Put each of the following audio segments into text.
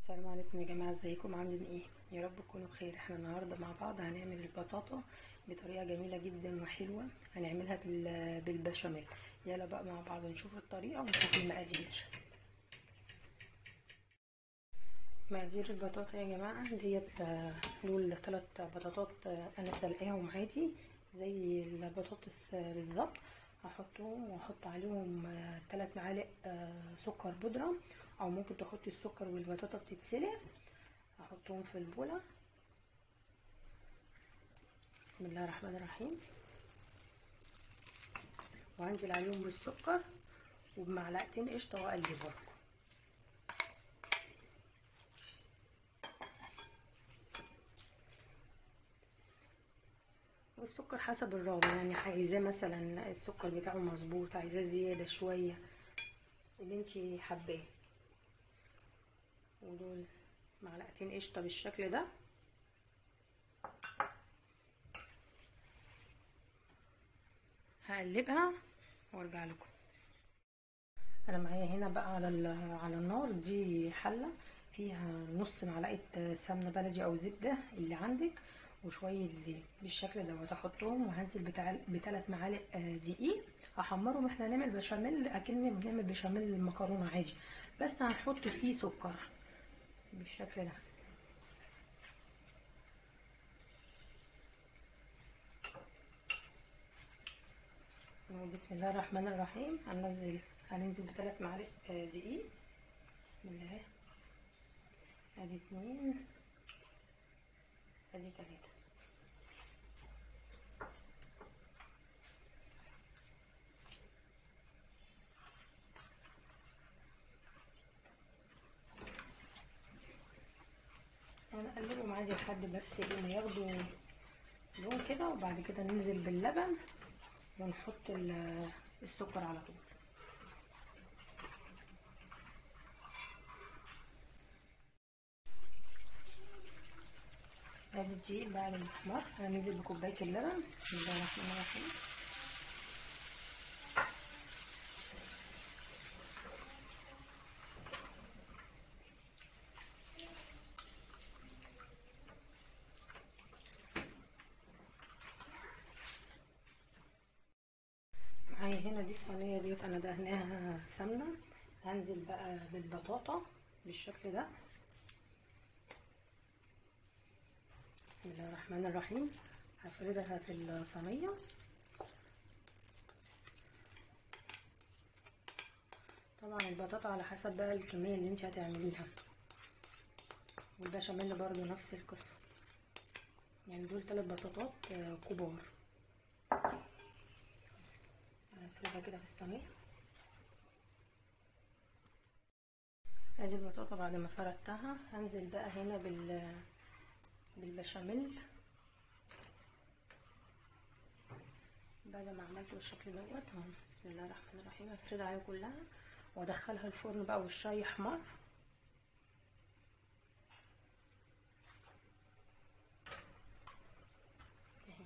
السلام عليكم يا جماعة، ازيكم؟ عاملين ايه؟ يا رب تكونوا بخير. احنا النهارده مع بعض هنعمل البطاطا بطريقة جميلة جدا وحلوه، هنعملها بالبشاميل. يلا بقى مع بعض نشوف الطريقة ونشوف المقادير. مقادير البطاطا يا جماعة ديت دول 3 بطاطات انا سلقاهم عادي زي البطاطس بالظبط. هحطهم واحط عليهم 3 معالق سكر بودره، او ممكن تحطي السكر والبطاطا بتتسلق. هحطهم في البوله. بسم الله الرحمن الرحيم. وهنزل عليهم بالسكر وبمعلقتين قشطه واقلبهم. والسكر حسب الرغبة، يعني عايزاه مثلا السكر بتاعه مظبوط، عايزاه زيادة شوية، اللي انتي حباه. ودول معلقتين قشطه بالشكل ده. هقلبها وارجع لكم. انا معايا هنا بقى على النار دي حله فيها نص معلقه سمنه بلدي او زبدة اللي عندك، وشوية زيت بالشكل ده. هحطهم وهنزل ب3 معالق دقيق. هحمرهم. احنا هنعمل بشاميل اكن بنعمل بشاميل المكرونه عادي، بس هنحط فيه سكر بالشكل ده. بسم الله الرحمن الرحيم. هننزل ب3 معالق دقيق. بسم الله. ادي 2، ادي 3. هنقلبهم عادي لحد بس ايه ما ياخدوا لون كده، وبعد كده ننزل باللبن ونحط السكر على طول. ادي الدقيق بعد ما احمر هننزل بكوبايه اللبن. بسم الله الرحمن الرحيم. معايا هنا دي الصينية ديت انا دهناها سمنه. هنزل بقى بالبطاطا بالشكل ده. بسم الله الرحمن الرحيم. هفردها في الصينية. طبعا البطاطا على حسب بقى الكمية اللي انت هتعمليها، والبشاميل برضو نفس القصة. يعني دول 3 بطاطات كبار. هفردها كده في الصينية. ادي البطاطا بعد ما فردتها هنزل بقى هنا بالبشاميل. بعد ما عملته بالشكل دوت اهو. بسم الله الرحمن الرحيم. هفردها عليها كلها وادخلها الفرن بقى والشاي يحمر. اهي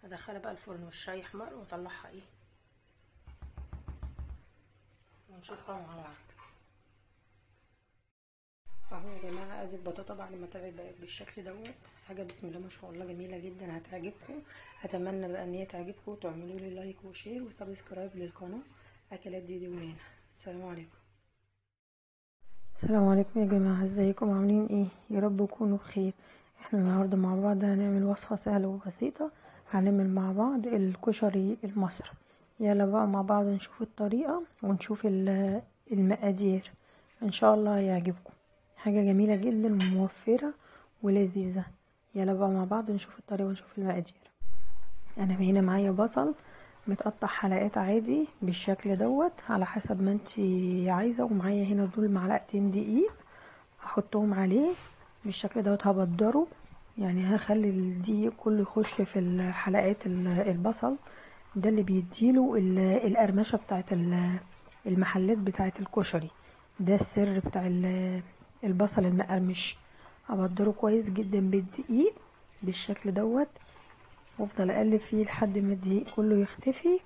هدخلها بقى الفرن والشاي يحمر واطلعها ايه ونشوفها مع بعض. اهو يا جماعة ادي البطاطا بعد ما طلعت بقت بالشكل دوت. حاجة بسم الله ما شاء الله جميلة جدا، هتعجبكم. اتمنى بقى ان هي تعجبكم وتعملوا لي like و share و subscribe للقناة. اكلات ديدي ونانا. السلام عليكم. السلام عليكم يا جماعة، ازيكم؟ عاملين ايه؟ يا رب تكونوا بخير. احنا النهارده مع بعض هنعمل وصفه سهلة وبسيطة. هنعمل مع بعض الكشري المصري. يلا بقى مع بعض نشوف الطريقة ونشوف المقادير. ان شاء الله هيعجبكم. حاجة جميلة جدا وموفرة ولذيذة. يلا بقى مع بعض نشوف الطريقة ونشوف المقادير. انا هنا معايا بصل متقطع حلقات عادي بالشكل دوت على حسب ما انتي عايزة، ومعايا هنا دول معلقتين دقيق هحطهم عليه بالشكل دوت. هبدره، يعني هخلي الدقيق كله يخش في الحلقات البصل ده اللي بيديله القرمشة بتاعت المحلات بتاعت الكشري. ده السر بتاع البصل المقرمش. ابدره كويس جدا بالدقيق بالشكل دوت، وافضل اقلب فيه لحد ما الدقيق كله يختفي،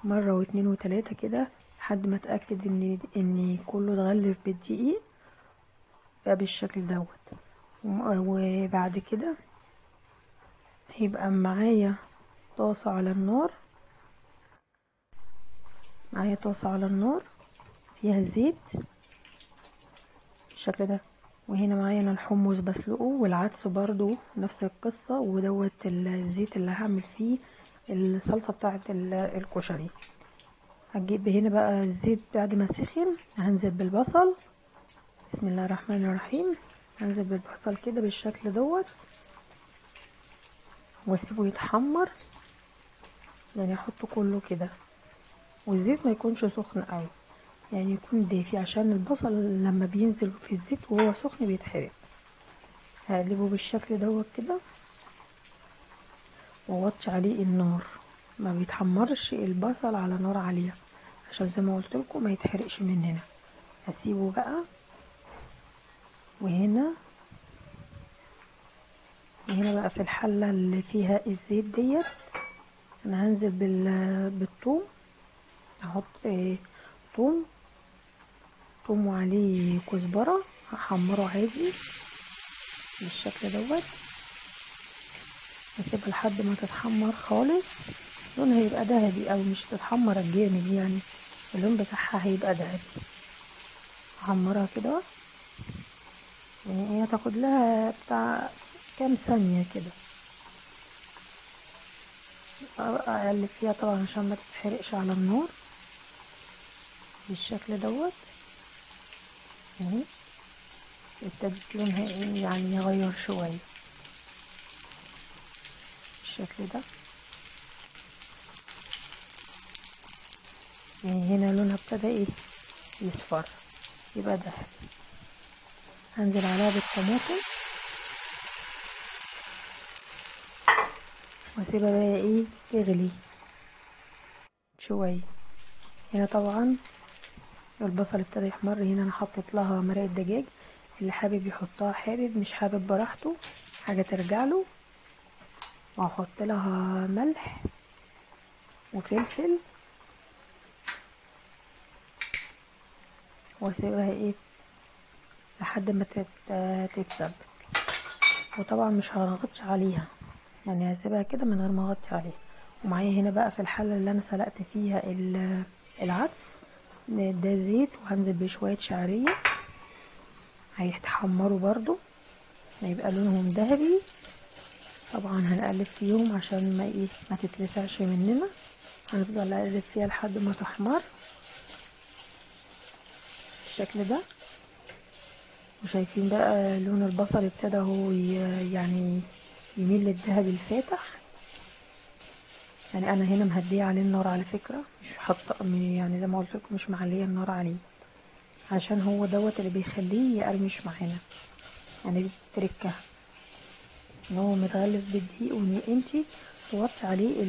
مرة واتنين وتلاتة كده لحد ما اتاكد ان كله اتغلف بالدقيق بقى بالشكل دوت. وبعد كده هيبقى معايا طاسه على النار، معايا طاسه على النار فيها زيت بالشكل ده. وهنا معايا انا الحمص بسلقه، والعدس برضو نفس القصة، ودوت الزيت اللي هعمل فيه الصلصه بتاعه الكشري. هجيب هنا بقى الزيت بعد ما سخن، هنزل بالبصل، بسم الله الرحمن الرحيم. هنزل بالبصل كده بالشكل دوت واسيبه يتحمر، يعني احطه كله كده، والزيت ما يكونش سخن قوي، يعني يكون دافي عشان البصل لما بينزل في الزيت وهو سخن بيتحرق. هقلبه بالشكل دوت كده ووطي عليه النار، ما بيتحمرش البصل على نار عالية عشان زي ما قلت لكم ما يتحرقش مننا. هسيبه بقى. وهنا بقى في الحلة اللي فيها الزيت ديت انا هنزل بالثوم، هحط ثوم وعليه كزبره، هحمره عادي بالشكل دوت، هسيبها لحد ما تتحمر خالص، لونها هيبقى ذهبي او مش تتحمر الجامد، يعني اللون بتاعها هيبقى ذهبي. هحمرها كده، يعني هي تاخد لها بتاع كام ثانية كده، اقلب فيها طبعا عشان ما تتحرقش على النار بالشكل دوت اهي. ابتدت لونها ايه يعني يغير شوية بالشكل ده، يعني هنا لونها ابتدى ايه يصفر، يبقى ذهبي. هنزل عليها بالطماطم واسيبها بقى ايه تغلي شوية. هنا طبعا البصل ابتدى يحمر، هنا انا حطيت لها مرقه دجاج، اللي حابب يحطها حابب، مش حابب براحته، حاجة ترجع له. وهحط لها ملح وفلفل واسيبها ايه لحد ما تتسبك. وطبعا مش هضغطش عليها، يعني هسيبها كده من غير ما اغطي عليها. ومعايا هنا بقى في الحلة اللي انا سلقت فيها العدس ده زيت، وهنزل بشوية شعرية هيتحمروا برضو، هيبقى لونهم ذهبي. طبعا هنقلب فيهم عشان ما ايه ما تتلسعش مننا، هنفضل نقلب فيها لحد ما تحمر بالشكل ده. وشايفين بقى لون البصل ابتدى هو يعني يميل للذهبي الفاتح. يعني انا هنا مهديه عليه النار على فكرة، مش حاطه يعني زي ما قلت لكم مش معليه النار عليه، عشان هو دوت اللي بيخليه يقرمش معانا. يعني دي التركة ان هو متغلف بالدقيق، وان انتي توطي عليه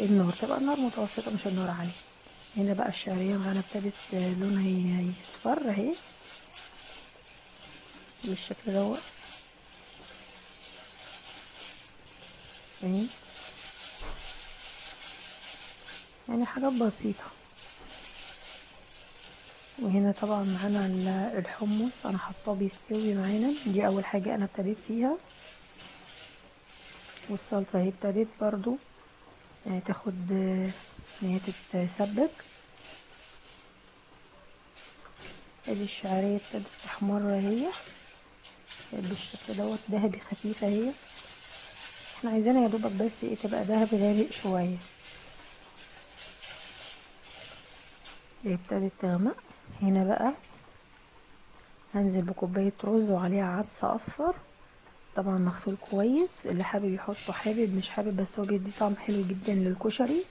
النار، تبقى النار متوسطه مش النار عالية. هنا بقى الشعرية معانا ابتدت لونها يصفر اهي بالشكل دوت اهي، يعني حاجات بسيطة. وهنا طبعا معانا الحمص انا حطاه بيستوي معانا، دي اول حاجة انا ابتديت فيها. والصلصه اهي ابتدت برضو يعني تاخد ان هي تتسبك. ادي الشعرية ابتدت تحمر اهي بالشكل دوت، ذهبي خفيفة اهي، احنا عايزينها يا دوبك بس ايه تبقى ذهبي غامق شوية. ابتدت تغمق. هنا بقى هنزل بكوبايه رز وعليها عدس اصفر، طبعا مغسول كويس، اللي حابب يحطه حابب، مش حابب بس هو بيدي طعم حلو جدا للكشري.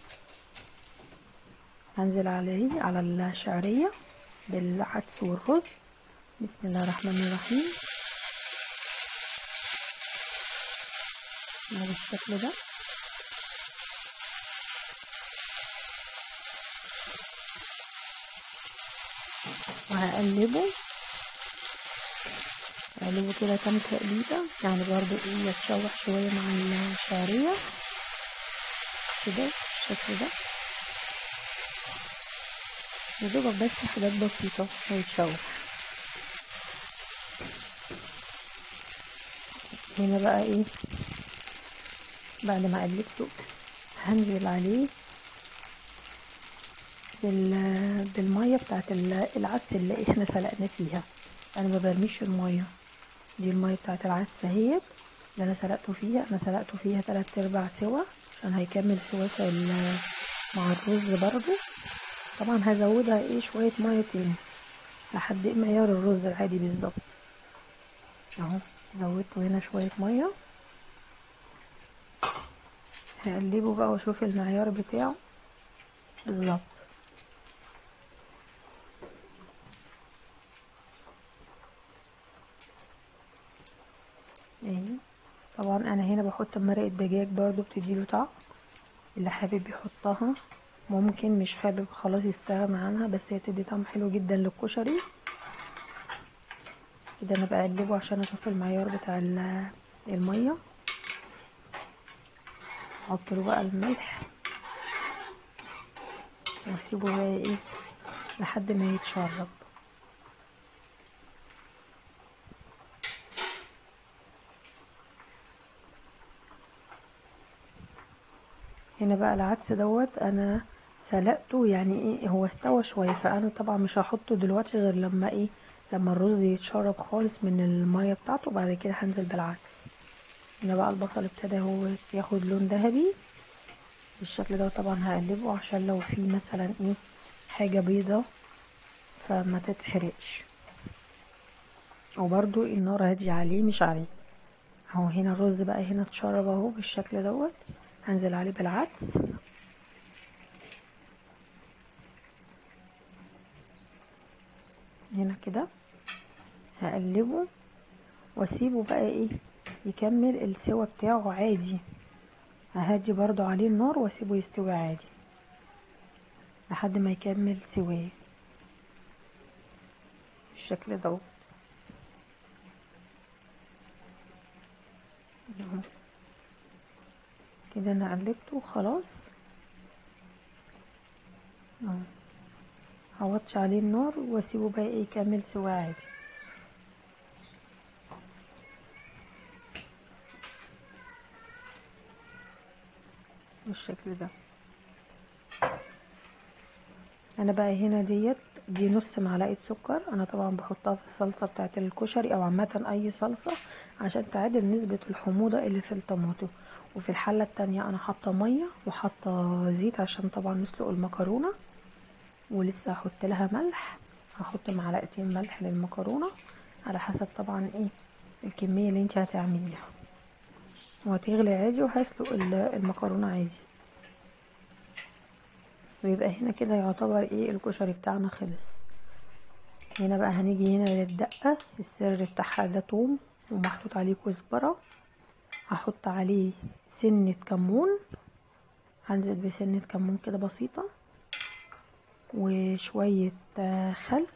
هنزل عليه على الشعرية بالعدس والرز، بسم الله الرحمن الرحيم، بالشكل ده. وهقلبه اقلبه كده كام تقليبه، يعني برضو ايه يتشوح شوية مع الشعرية كده بالشكل ده. يا دوبك بس حاجات بسيطة هيتشوح. هنا بقى ايه بعد ما قلبته هنزل عليه بالمية بتاعت العدس اللي احنا سلقنا فيها. انا ما برميش المية دي، المية بتاعت العدس اهي اللي انا سلقته فيها. انا سلقته فيها 3/4 سوا عشان هيكمل سوا مع الرز برضو. طبعا هزودها ايه شوية مية تاني لحد معيار الرز العادي بالظبط اهو. زودته هنا شوية مية، هقلبه بقى واشوف المعيار بتاعه بالظبط. اهي طبعا انا هنا بحط مرقه دجاج برضو بتديله طعم، اللي حابب يحطها ممكن، مش حابب خلاص يستغنى عنها، بس هي تدي طعم حلو جدا للكشري. كده انا بقلبه عشان اشوف المعيار بتاع المية. احط له بقى الملح واسيبه بقى ايه لحد ما يتشرب. هنا بقى العدس دوت انا سلقته، يعني ايه هو استوى شوية، فانا طبعا مش هحطه دلوقتي غير لما ايه لما الرز يتشرب خالص من المية بتاعته، وبعد كده هنزل بالعدس. هنا بقى البصل ابتدى هو ياخد لون ذهبي بالشكل ده. طبعا هقلبه عشان لو في مثلا ايه حاجة بيضة فما تتحرقش، وبرده النار هادية عليه مش عليه اهو. هنا الرز بقى هنا اتشرب اهو بالشكل دوت، هنزل عليه بالعدس. هنا كده هقلبه واسيبه بقى ايه يكمل السوا بتاعه عادي. ههدي برضو عليه النار واسيبه يستوي عادي لحد ما يكمل سواه بالشكل دوت. كده انا قلبته خلاص اهو، هوطش عليه النار واسيبه بقى ايه يكمل سوا عادي. بالشكل ده. انا بقى هنا ديت دي نص معلقه سكر، انا طبعا بحطها في الصلصه بتاعه الكشري او عامة اي صلصه عشان تعادل نسبه الحموضة اللي في الطماطم. وفي الحلة التانية انا حاطه مية وحاطه زيت عشان طبعا نسلق المكرونه، ولسه هحط لها ملح، هحط معلقتين ملح للمكرونه على حسب طبعا ايه الكمية اللي انت هتعمليها. وهتغلي عادي وهسلق المكرونه عادي، ويبقى هنا كده يعتبر ايه الكشري بتاعنا خلص. هنا بقى هنيجي هنا للدقه، السر بتاعها ده توم ومحطوط عليه كزبره، هحط عليه سنة كمون، هنزل بسنة كمون كده بسيطة، وشوية خل،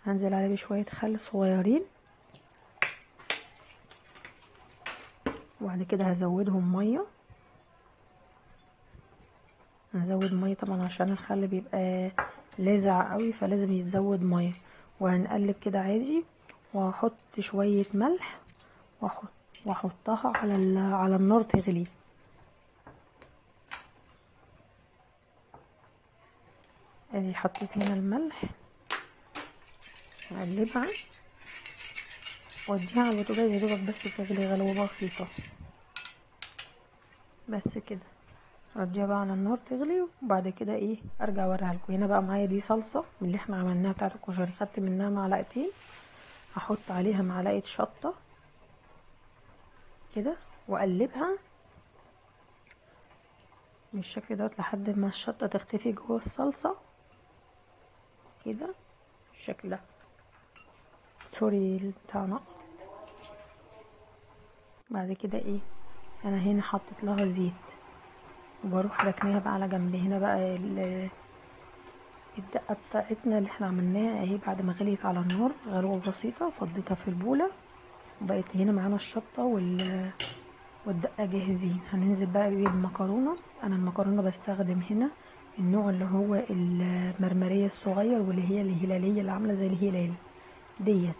هنزل عليه بشوية خل صغيرين، وبعد كده هزودهم مية. هنزود مية طبعا عشان الخل بيبقى لاذع قوي فلازم يتزود مية. وهنقلب كده عادي، وهحط شوية ملح واحطها على النار تغلي. ادي حطيت هنا الملح، هقلبها واديها على البوتاجاز يا دوبك بس تغلي غلوه بسيطة بس كده. اديها بقى على النار تغلي، وبعد كده ايه ارجع اوريها لكم. هنا بقى معايا دي صلصه من اللي احنا عملناها بتاعه الكشري، خدت منها معلقتين، هحط عليها معلقه شطه كده واقلبها بالشكل دوت لحد ما الشطه تختفي جوه الصلصه كده بالشكل ده. سوري بتاع نقط. بعد كده ايه انا هنا حطيت لها زيت، وبروح ركناها بقى على جنب. هنا بقى الدقة بتاعتنا اللي احنا عملناها اهي بعد ما غليت على النار غلوه بسيطة، فضيتها في البوله، وبقت هنا معانا الشطه والدقه جاهزين. هننزل بقى بالمكرونه. انا المكرونه بستخدم هنا النوع اللي هو المرمريه الصغير، واللي هي الهلالية اللي عامله زي الهلال ديت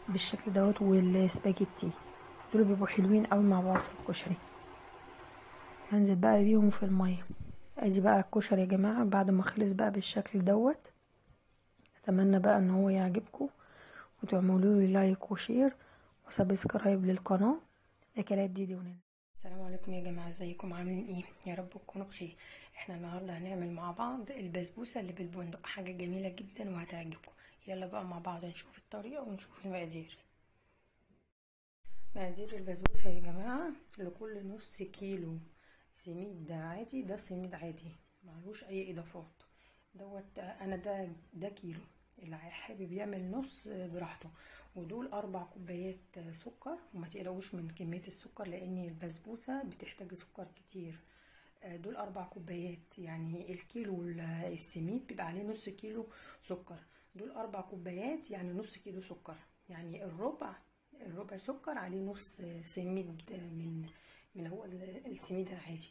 بالشكل دوت، والسباجيتي دول بيبقوا حلوين قوي مع بعض في الكشري. هنزل بقى بيهم في المية. ادي بقى الكشري يا جماعة بعد ما خلص بقى بالشكل دوت. اتمنى بقى ان هو يعجبكم، وتعملوا لي like و share و subscribe للقناة اكلات ديدي ونانا. السلام عليكم يا جماعة، ازيكم عاملين ايه؟ يا رب تكونوا بخير. احنا النهارده هنعمل مع بعض البسبوسه اللي بالبندق، حاجة جميلة جدا وهتعجبكم. يلا بقى مع بعض نشوف الطريقة ونشوف المقادير. مقادير البسبوسه يا جماعة، لكل نص كيلو سميد ده عادي، ده سميد عادي معلوش اي اضافات دوت. انا ده كيلو، اللي حابب يعمل نص براحته. ودول 4 كوبايات سكر، وما تقلقوش من كمية السكر لان البسبوسه بتحتاج سكر كتير. دول 4 كوبايات، يعني الكيلو السميد بيبقى عليه نص كيلو سكر، دول 4 كوبايات يعني نص كيلو سكر، يعني الربع سكر عليه نص سميد من هو السميد العادي.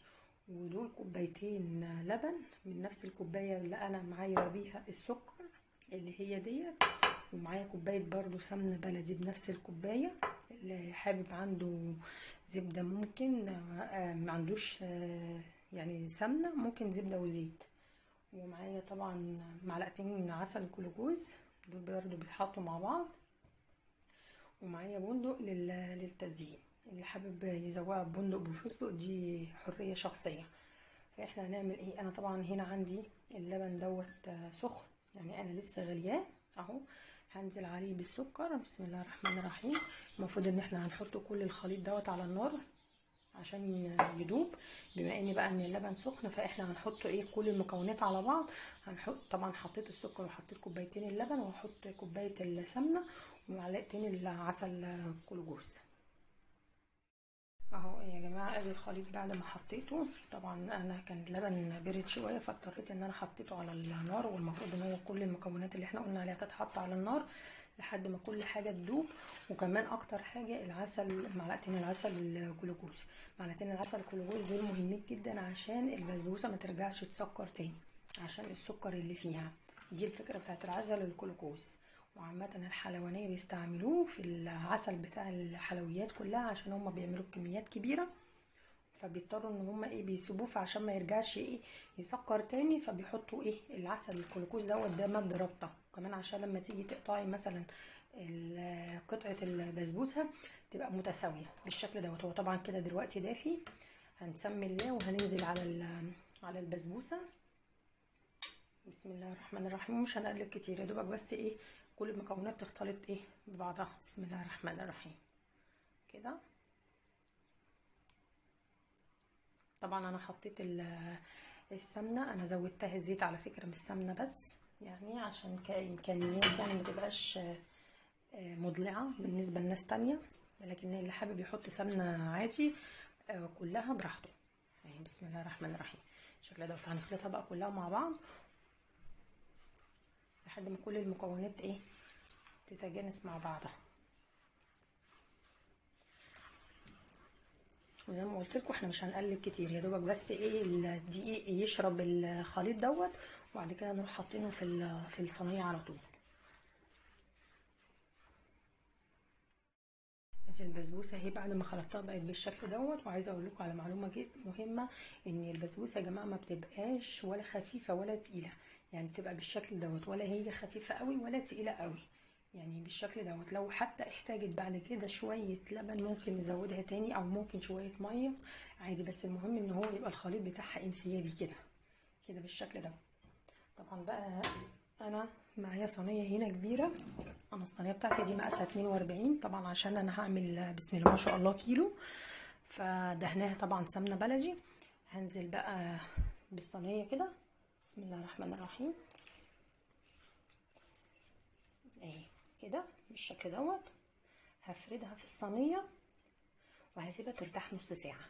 ودول 2 لبن من نفس الكوباية اللي انا معايا بيها السكر اللي هي ديت، ومعايا كوباية برضو سمنه بلدي بنفس الكوباية. اللي حابب عنده زبدة ممكن، ما عندوش يعني سمنه ممكن زبدة وزيت. ومعايا طبعا 2 معلقة عسل جلوكوز، دول برضو بيتحطوا مع بعض. ومعايا بندق للتزيين، اللي حابب يزوقها ببندق بفستق دي حرية شخصية. فاحنا هنعمل ايه؟ انا طبعا هنا عندي اللبن دوت سخن، يعني انا لسه غلياه اهو. هنزل عليه بالسكر، بسم الله الرحمن الرحيم. المفروض ان احنا هنحط كل الخليط دوت على النار عشان يدوب. بما ان بقى ان اللبن سخن، فاحنا هنحط ايه كل المكونات على بعض. هنحط طبعا، حطيت السكر وحطيت 2 اللبن، وهحط كوباية السمنة و2 العسل جلوكوز اهو يا جماعة. ادي الخليط بعد ما حطيته. طبعا انا كان اللبن برد شوية، فاضطريت ان انا حطيته على النار، والمفروض ان هو كل المكونات اللي احنا قلنا عليها تتحط على النار لحد ما كل حاجة تدوب. وكمان اكتر حاجة العسل، 2 العسل الجلوكوز. 2 العسل الجلوكوز دول مهمين جدا عشان البسبوسه ما ترجعش تسكر تاني، عشان السكر اللي فيها. دي الفكرة بتاعت العسل الجلوكوز. وعامة الحلوانية بيستعملوه في العسل بتاع الحلويات كلها، عشان هما بيعملوا كميات كبيرة، فبيضطروا ان هما ايه بيسيبوه عشان ما يرجعش ايه يسكر تاني، فبيحطوا ايه العسل الجلوكوز دوت، ده مادة رابطة. وكمان عشان لما تيجي تقطعي مثلا قطعة البسبوسة تبقى متساوية بالشكل دوت. هو طبعا كده دلوقتي دافي، هنسمي الله وهننزل على البسبوسة. بسم الله الرحمن الرحيم. مش هنقلب كتير، يا دوبك بس ايه كل المكونات تختلط ايه ببعضها. بسم الله الرحمن الرحيم كده. طبعا انا حطيت السمنة، انا زودتها زيت على فكرة مش سمنه بس، يعني عشان كامكانيات يعني ما تبقاش مضلعه بالنسبة لناس تانية، لكن اللي حابب يحط سمنه عادي كلها براحته. يعني بسم الله الرحمن الرحيم. الشكل ده هنخلطها بقى كلها مع بعض لحد ما كل المكونات ايه تتجانس مع بعضها. وزي ما قلت لكم احنا مش هنقلب كتير، يا دوبك بس ايه الدقيق يشرب الخليط دوت، وبعد كده نروح حاطينه في الصينية على طول. البسبوسه اهي بعد ما خلطتها بقت بالشكل دوت. وعايزه اقول لكم على معلومة جدا مهمة، ان البسبوسه يا جماعة ما بتبقاش ولا خفيفة ولا تقيلة، يعني بتبقى بالشكل دوت، ولا هي خفيفة قوي ولا تقيلة قوي، يعني بالشكل دوت. لو حتى احتاجت بعد كده شوية لبن ممكن نزودها تاني، او ممكن شوية مية عادي، بس المهم ان هو يبقى الخليط بتاعها انسيابي كده كده بالشكل ده. طبعا بقى انا معايا صينية هنا كبيرة، انا الصينية بتاعتي دي مقاسها 42، طبعا عشان انا هعمل بسم الله ما شاء الله كيلو، فدهناها طبعا سمنه بلدي. هنزل بقى بالصينيه كده، بسم الله الرحمن الرحيم، اهي كده بالشكل دوت. هفردها في الصينية وهسيبها ترتاح نص ساعة.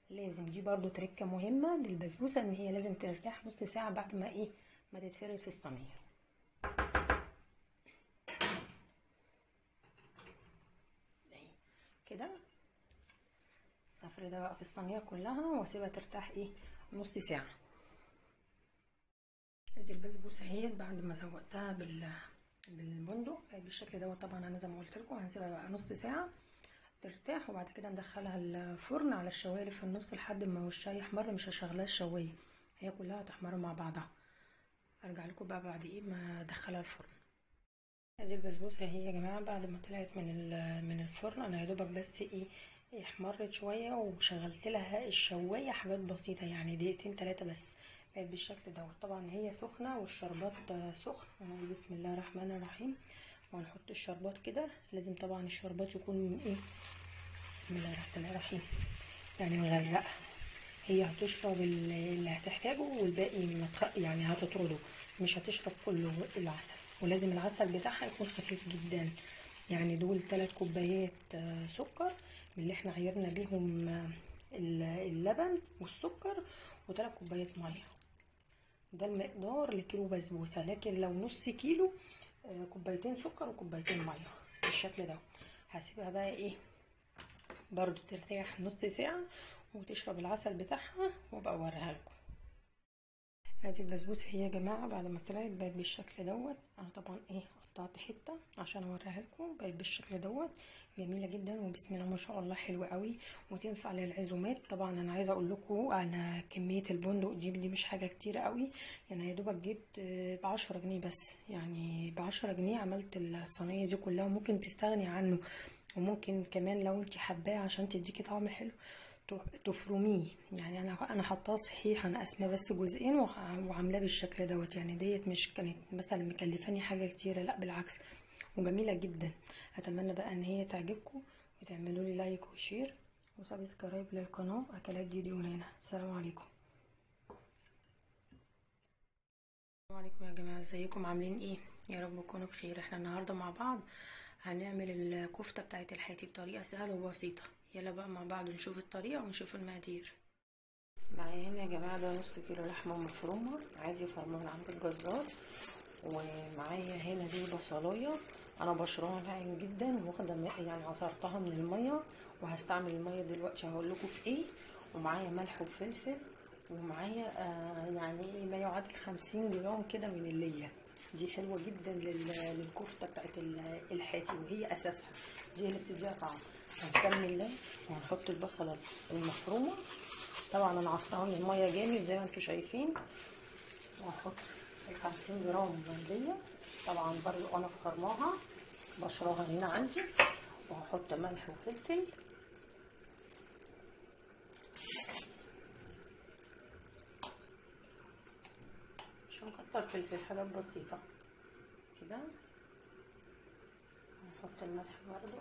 لازم دي برضو تركه مهمة للبسبوسه، ان هي لازم ترتاح نص ساعة بعد ما ايه ما تتفرد في الصينية. اهي كده هفردها بقى في الصينية كلها واسيبها ترتاح ايه نص ساعة. ادي البسبوسه اهي بعد ما زوقتها بالبندق بالشكل دوت. طبعا انا زي ما قلت لكم هنسيبها بقى نص ساعة ترتاح، وبعد كده ندخلها الفرن على الشوايه اللي في النص لحد ما وشها يحمر. مش هشغلها الشوايه، هي كلها هتحمر مع بعضها. ارجع لكم بقى بعد ايه ما ادخلها الفرن. ادي البسبوسه اهي يا جماعة بعد ما طلعت من الفرن. انا يا دوبك بس ايه احمرت شوية وشغلت لها الشوايه حاجات بسيطة، يعني دقيقتين ثلاثة بس، بقت بالشكل دوت. طبعا هي سخنة والشربات سخن. ونقول بسم الله الرحمن الرحيم وهنحط الشربات كده. لازم طبعا الشربات يكون ايه، بسم الله الرحمن الرحيم، يعني مغرقة. هي هتشرب اللي هتحتاجه والباقي يعني هتطرده، مش هتشرب كله العسل. ولازم العسل بتاعها يكون خفيف جدا، يعني دول 3 كوبايات سكر من اللي احنا عيرنا بيهم اللبن والسكر، و3 كوبايات مية. ده المقدار لكيلو بسبوسه، لكن لو نص كيلو كوبايتين سكر وكوبايتين مية بالشكل ده. هسيبها بقى ايه برضو ترتاح نص ساعة وتشرب العسل بتاعها وابقى اوريها لكم. ادي البسبوسه هي يا جماعة بعد ما طلعت بقت بالشكل دوت. انا طبعا ايه قطعت حتة عشان اوريها لكم. بقت بالشكل دوت، جميلة جدا وبسم الله ما شاء الله حلوة قوي وتنفع للعزومات. طبعا انا عايزه اقول لكم انا كمية البندق دي مش حاجة كتير قوي، يعني يا دوبك جبت ب10 جنيه بس، يعني ب10 جنيه عملت الصينية دي كلها. وممكن تستغني عنه، وممكن كمان لو انت حباه عشان تديكي طعم حلو تفرميه. يعني انا حطاه صحيح، انا قاسمة بس جزئين وعاملاه بالشكل دوت. يعني ديت مش كانت مثلا مكلفاني حاجة كتيرة، لا بالعكس، وجميلة جدا. اتمنى بقى ان هي تعجبكم وتعملوا لي like و share و subscribe للقناة اكلات ديدي ونانا. السلام عليكم. السلام عليكم يا جماعة، ازيكم عاملين ايه؟ يا رب تكونوا بخير. احنا النهارده مع بعض هنعمل الكفتة بتاعت الحاتي بطريقة سهلة وبسيطة. يلا بقى مع بعض نشوف الطريقة ونشوف المقادير. معايا هنا يا جماعة ده نص كيلو لحمه مفرومه عادي، فرموها من عند الجزار. ومعايا هنا دي بصلايه انا بشراها ناعم جدا، واخده يعني عصرتها من المية، وهستعمل المية دلوقتي هقول لكم في ايه. ومعايا ملح وفلفل، ومعايا يعني ما يعادل 50 جرام كده من الليه. دي حلوة جدا للكفته بتاعت الحاتي، وهي اساسها دي اللي بتديها طعم. هنسمي الله وهنحط البصله المفرومه. طبعا انا عصرها من المية جامد زي ما انتم شايفين. وهحط ال 50 جرام منديه، طبعا برضو انا فرماها بشراها هنا عندي. وهحط ملح وفلفل، مش هنكتر فلفل، حاجات بسيطة كده. هنحط الملح برضو،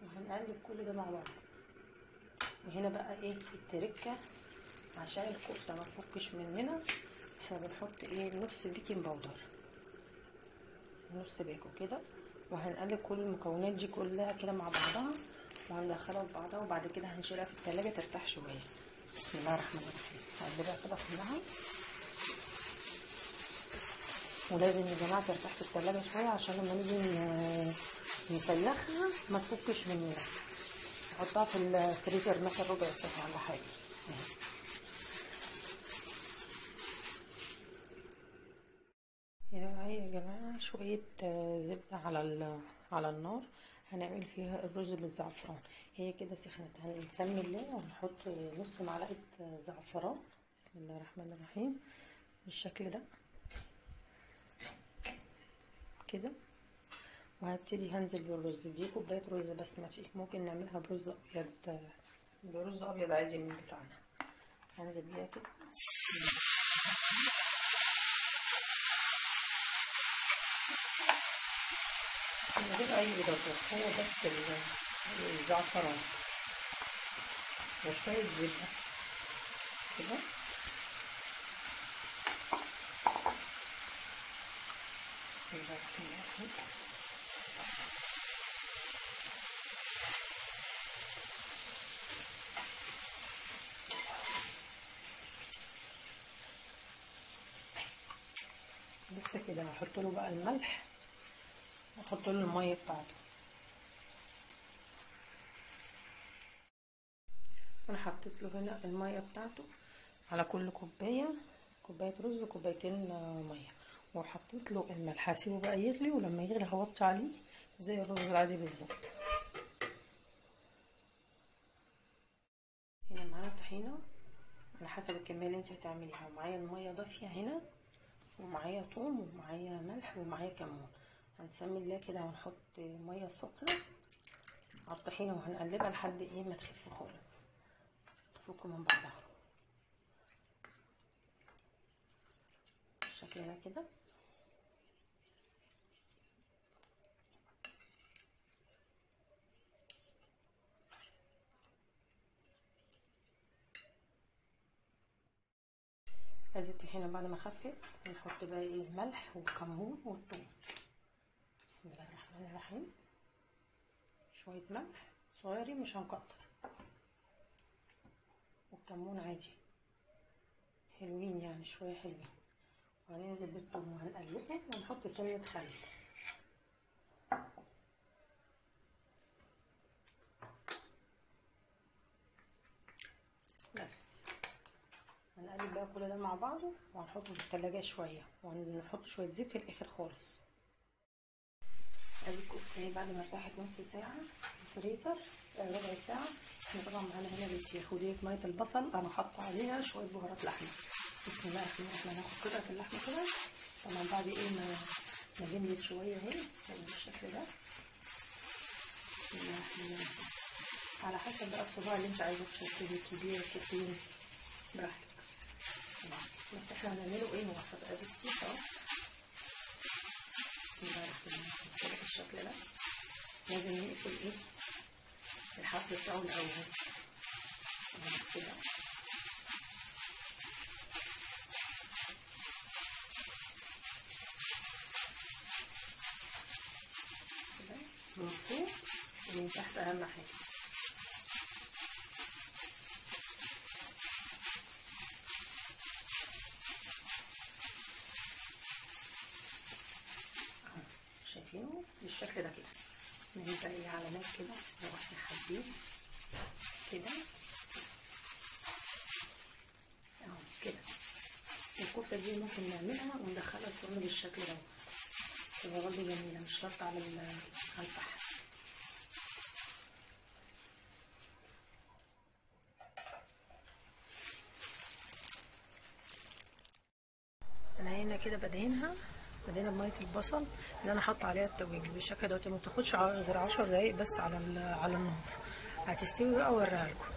وهنقلب كل ده مع بعض. وهنا بقى ايه التركة عشان الكفتة ما تفكش مننا، احنا بنحط ايه نص baking powder، نص باكو كده. وهنقلب كل المكونات دي كلها كده مع بعضها، وهندخلها في بعضها، وبعد كده هنشيلها في التلاجة ترتاح شوية. بسم الله الرحمن الرحيم. هقلبها كده كلها، ولازم يا جماعة ترتاح في التلاجة شوية عشان لما نيجي نسلخها ما تفكش مننا. نحطها في الفريزر مثلا ربع ساعة ولا حاجة. يا جماعة شوية زبدة على النار، هنعمل فيها الرز بالزعفران. هي كده سخنت، هنسمي الله وهنحط نص معلقه زعفران. بسم الله الرحمن الرحيم بالشكل ده كده. وهبتدي هنزل بالرز. دي كوباية رز بسمتي، ممكن نعملها برز ابيض، برز ابيض عادي من بتاعنا. هنزل بيها كده. من غير اي اضافات، هو بس الزعفران وشوية زبدة كده. بسم الله الرحمن الرحيم. بس كده هحط له بقى الملح واحط له المية بتاعته. حطيت له هنا المية بتاعته على كل كوباية، كوباية رز وكوبايتين مية، وحطيت له الملح. هسيبه بقى يغلي، ولما يغلي هوطي عليه زي الرز العادي بالظبط. هنا معانا طحينه على حسب الكمية اللي انت هتعمليها، ومعايا المية دافيه هنا، ومعايا توم، ومعايا ملح، ومعايا كمون. هنسمي الله كده ونحط مية سخنة على الطحينه، وهنقلبها لحد ايه ما تخف خالص، تفك من بعضها بالشكل ده كده. ادي الطحينه بعد ما خفت هنحط بقى ايه الملح والكمون والثوم. بسم الله الرحمن الرحيم. شوية ملح صغيرين مش هنكتر، والكمون عادي حلوين يعني شوية حلوين. وهننزل بالثوم وهنقلبه، ونحط سنة خل. بس هنقلب بقى كل ده مع بعضه، وهنحطه في التلاجة شوية، وهنحط شوية زيت في الاخر خالص. ادي الكفتة بعد ما ارتاحت نص ساعة في الفريزر، ربع ساعة. احنا طبعا معانا هنا بالسيخ، وديت مية البصل انا حاطه عليها شوية بهارات لحمه. بسم الله الرحمن الرحيم. هناخد قطعه اللحمة كده طبعا بعد ايه ما جمدت شوية اهي بالشكل ده. بسم الله الرحمن الرحيم. على حسب بقى الصباع اللي انت عايزه تشكليه، كبير تخين براحتك، بس احنا هنعمله ايه موسط. ادي السيخ اهو. بسم الله الرحمن الرحيم كده بالشكل ده. لازم نقفل ايه الحرف بتاعه الاول كده. كده من فوق ومن تحت اهم حاجة. شايفينه بالشكل ده كده. نجيب بقى ايه علامات كده لو احنا حابين كده اهو كده. الكفتة دي ممكن نعملها وندخلها الفرن بالشكل ده، تبقى برضه جميلة، مش شرط على الفحم. انا هنا كده بدهنها بميه البصل اللي انا حاطه عليها التوابل بالشكل دوت. ما بتاخدش غير 10 دقايق بس على النار، هتستوي بقى واوريها لكم.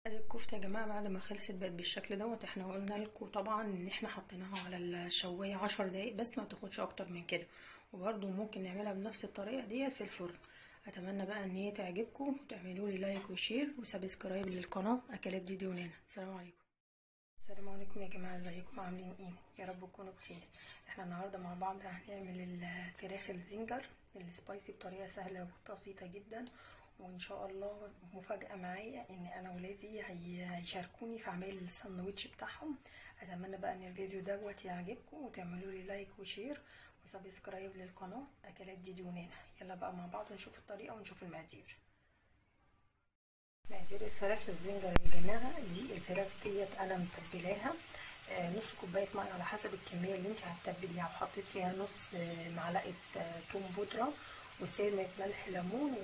ادي الكفتة يا جماعة بعد ما خلصت بقت بالشكل دوت. احنا قلنا لكم طبعا ان احنا حطيناها على الشوايه 10 دقايق بس، ما تاخدش اكتر من كده. وبرده ممكن نعملها بنفس الطريقة ديت في الفرن. اتمنى بقى ان هي تعجبكم، وتعملوا لي like و share و subscribe للقناة اكلات ديدي ونانا. السلام عليكم. السلام عليكم يا جماعة، ازيكم عاملين ايه؟ يا رب تكونوا بخير. احنا النهارده مع بعض هنعمل الفراخ الزنجر ال spicy بطريقة سهلة وبسيطة جدا، وان شاء الله مفاجاة معايا ان انا ولادي هيشاركوني في عمل الساندوتش بتاعهم. اتمنى بقى ان الفيديو دوت يعجبكم، وتعملوا لي like و share و subscribe للقناة اكلات ديدي ونانا. يلا بقى مع بعض ونشوف الطريقة ونشوف المقادير. مقادير الفراخ الزنجر يا جماعة، دي الفراخ ديت انا متبلاها نص كوباية مية على حسب الكمية اللي انت هتتبليها، وحطيت فيها نص معلقه توم بودره وسنة ملح ليمون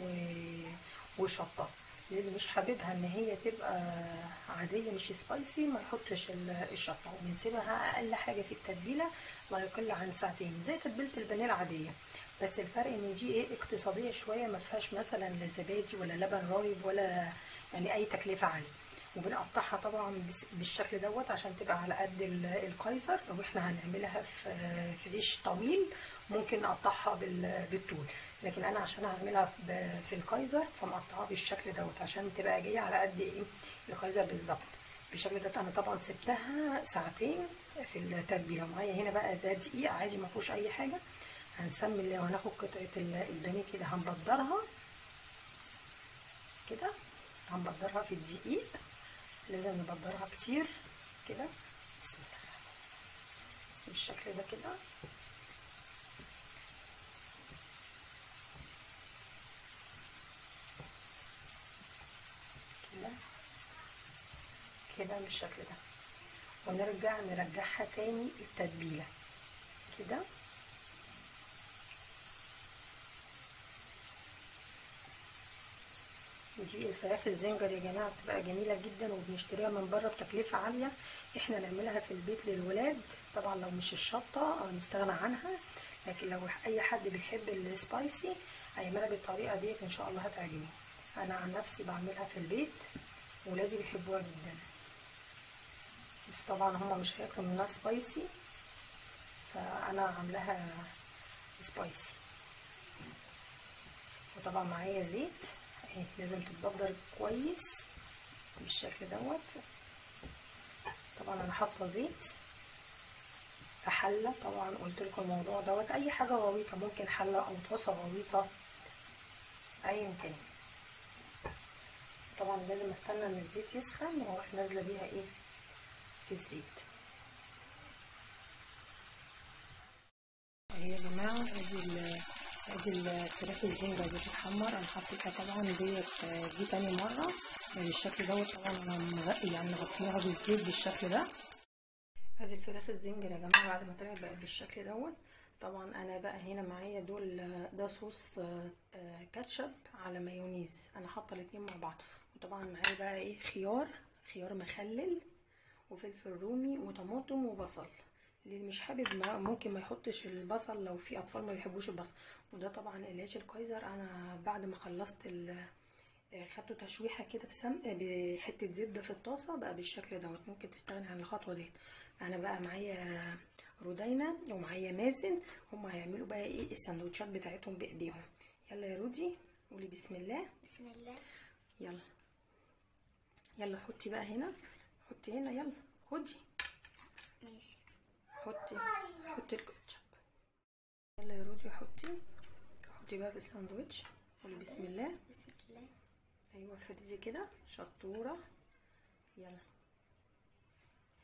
وشطه. اللي مش حاببها ان هي تبقى عادية مش spicy ما يحطش الشطه، وبنسيبها اقل حاجة في التتبيله لا يقل عن ساعتين زي تتبيله البانيه العادية، بس الفرق ان دي ايه اقتصادية شوية، ما فيهاش مثلا لا زبادي ولا لبن رايب ولا يعني اي تكلفة عالية. وبنقطعها طبعا بالشكل دوت عشان تبقى على قد الكايزر. لو احنا هنعملها في عيش طويل ممكن نقطعها بالطول، لكن انا عشان هعملها في الكايزر فمقطعها بالشكل دوت عشان تبقى جاية على قد ايه الكايزر بالظبط بالشكل دوت. انا طبعا سبتها ساعتين في التتبيله. معايا هنا بقى ده دقيق عادي ما فيهوش اي حاجة. هنسمي الله وهناخد قطعه البانيه كده هنبدرها كده، هنبدرها في الدقيق، لازم نبدرها كتير كده. بسم الله بالشكل ده كده. كده كده بالشكل ده، ونرجع نرجعها تاني التتبيله كده. دي الفراخ الزنجر يا جماعة بتبقى جميلة جدا، وبنشتريها من بره بتكلفه عالية، احنا نعملها في البيت للولاد. طبعا لو مش الشطه نستغنى عنها، لكن لو اي حد بيحب ال spicy هيعملها بالطريقة ديت ان شاء الله هتعجبه. انا عن نفسي بعملها في البيت، ولادي بيحبوها جدا، بس طبعا هما مش هياكلوا منها spicy، فانا عاملاها spicy. وطبعا معايا زيت اهي، لازم تتبدر كويس بالشكل دوت. طبعا انا حاطه زيت في حله، طبعا قلت لكم الموضوع دوت، اي حاجة غويطه، ممكن حله او طاسه غويطه ايا كان. طبعا لازم استنى ان الزيت يسخن واروح نازله بيها ايه في الزيت. اهي يا جماعة ادي الفراخ الزنجر بتتحمر. انا حطيتها طبعا ديت دي تاني مرة بالشكل دوت. طبعا انا يعني مغطياها بالزيت بالشكل ده. ادي الفراخ الزنجر يا جماعة بعد ما طلعت بقت بالشكل دوت. طبعا انا بقى هنا معايا دول، ده صوص كاتشب على مايونيز، انا حاطه الاتنين مع بعض. وطبعا معايا بقى ايه خيار مخلل وفلفل رومي وطماطم وبصل. اللي مش حابب ممكن ما يحطش البصل لو في اطفال ما بيحبوش البصل. وده طبعا العيش الكايزر، انا بعد ما خلصت خدته تشويحه كده بحته زبدة في الطاسه بقى بالشكل دوت. ممكن تستغني عن الخطوة ديت. انا بقى معايا رودينا ومعايا مازن، هما هيعملوا بقى ايه السندوتشات بتاعتهم بايديهم. يلا يا رودي قولي بسم الله. بسم الله. يلا يلا حطي بقى هنا، حطي هنا، يلا خدي. ماشي. حطي الكاتشب. يلا يا رودي حطي بقى في الساندوتش. قولي بسم الله. بسم الله. ايوه فردي كده شطوره. يلا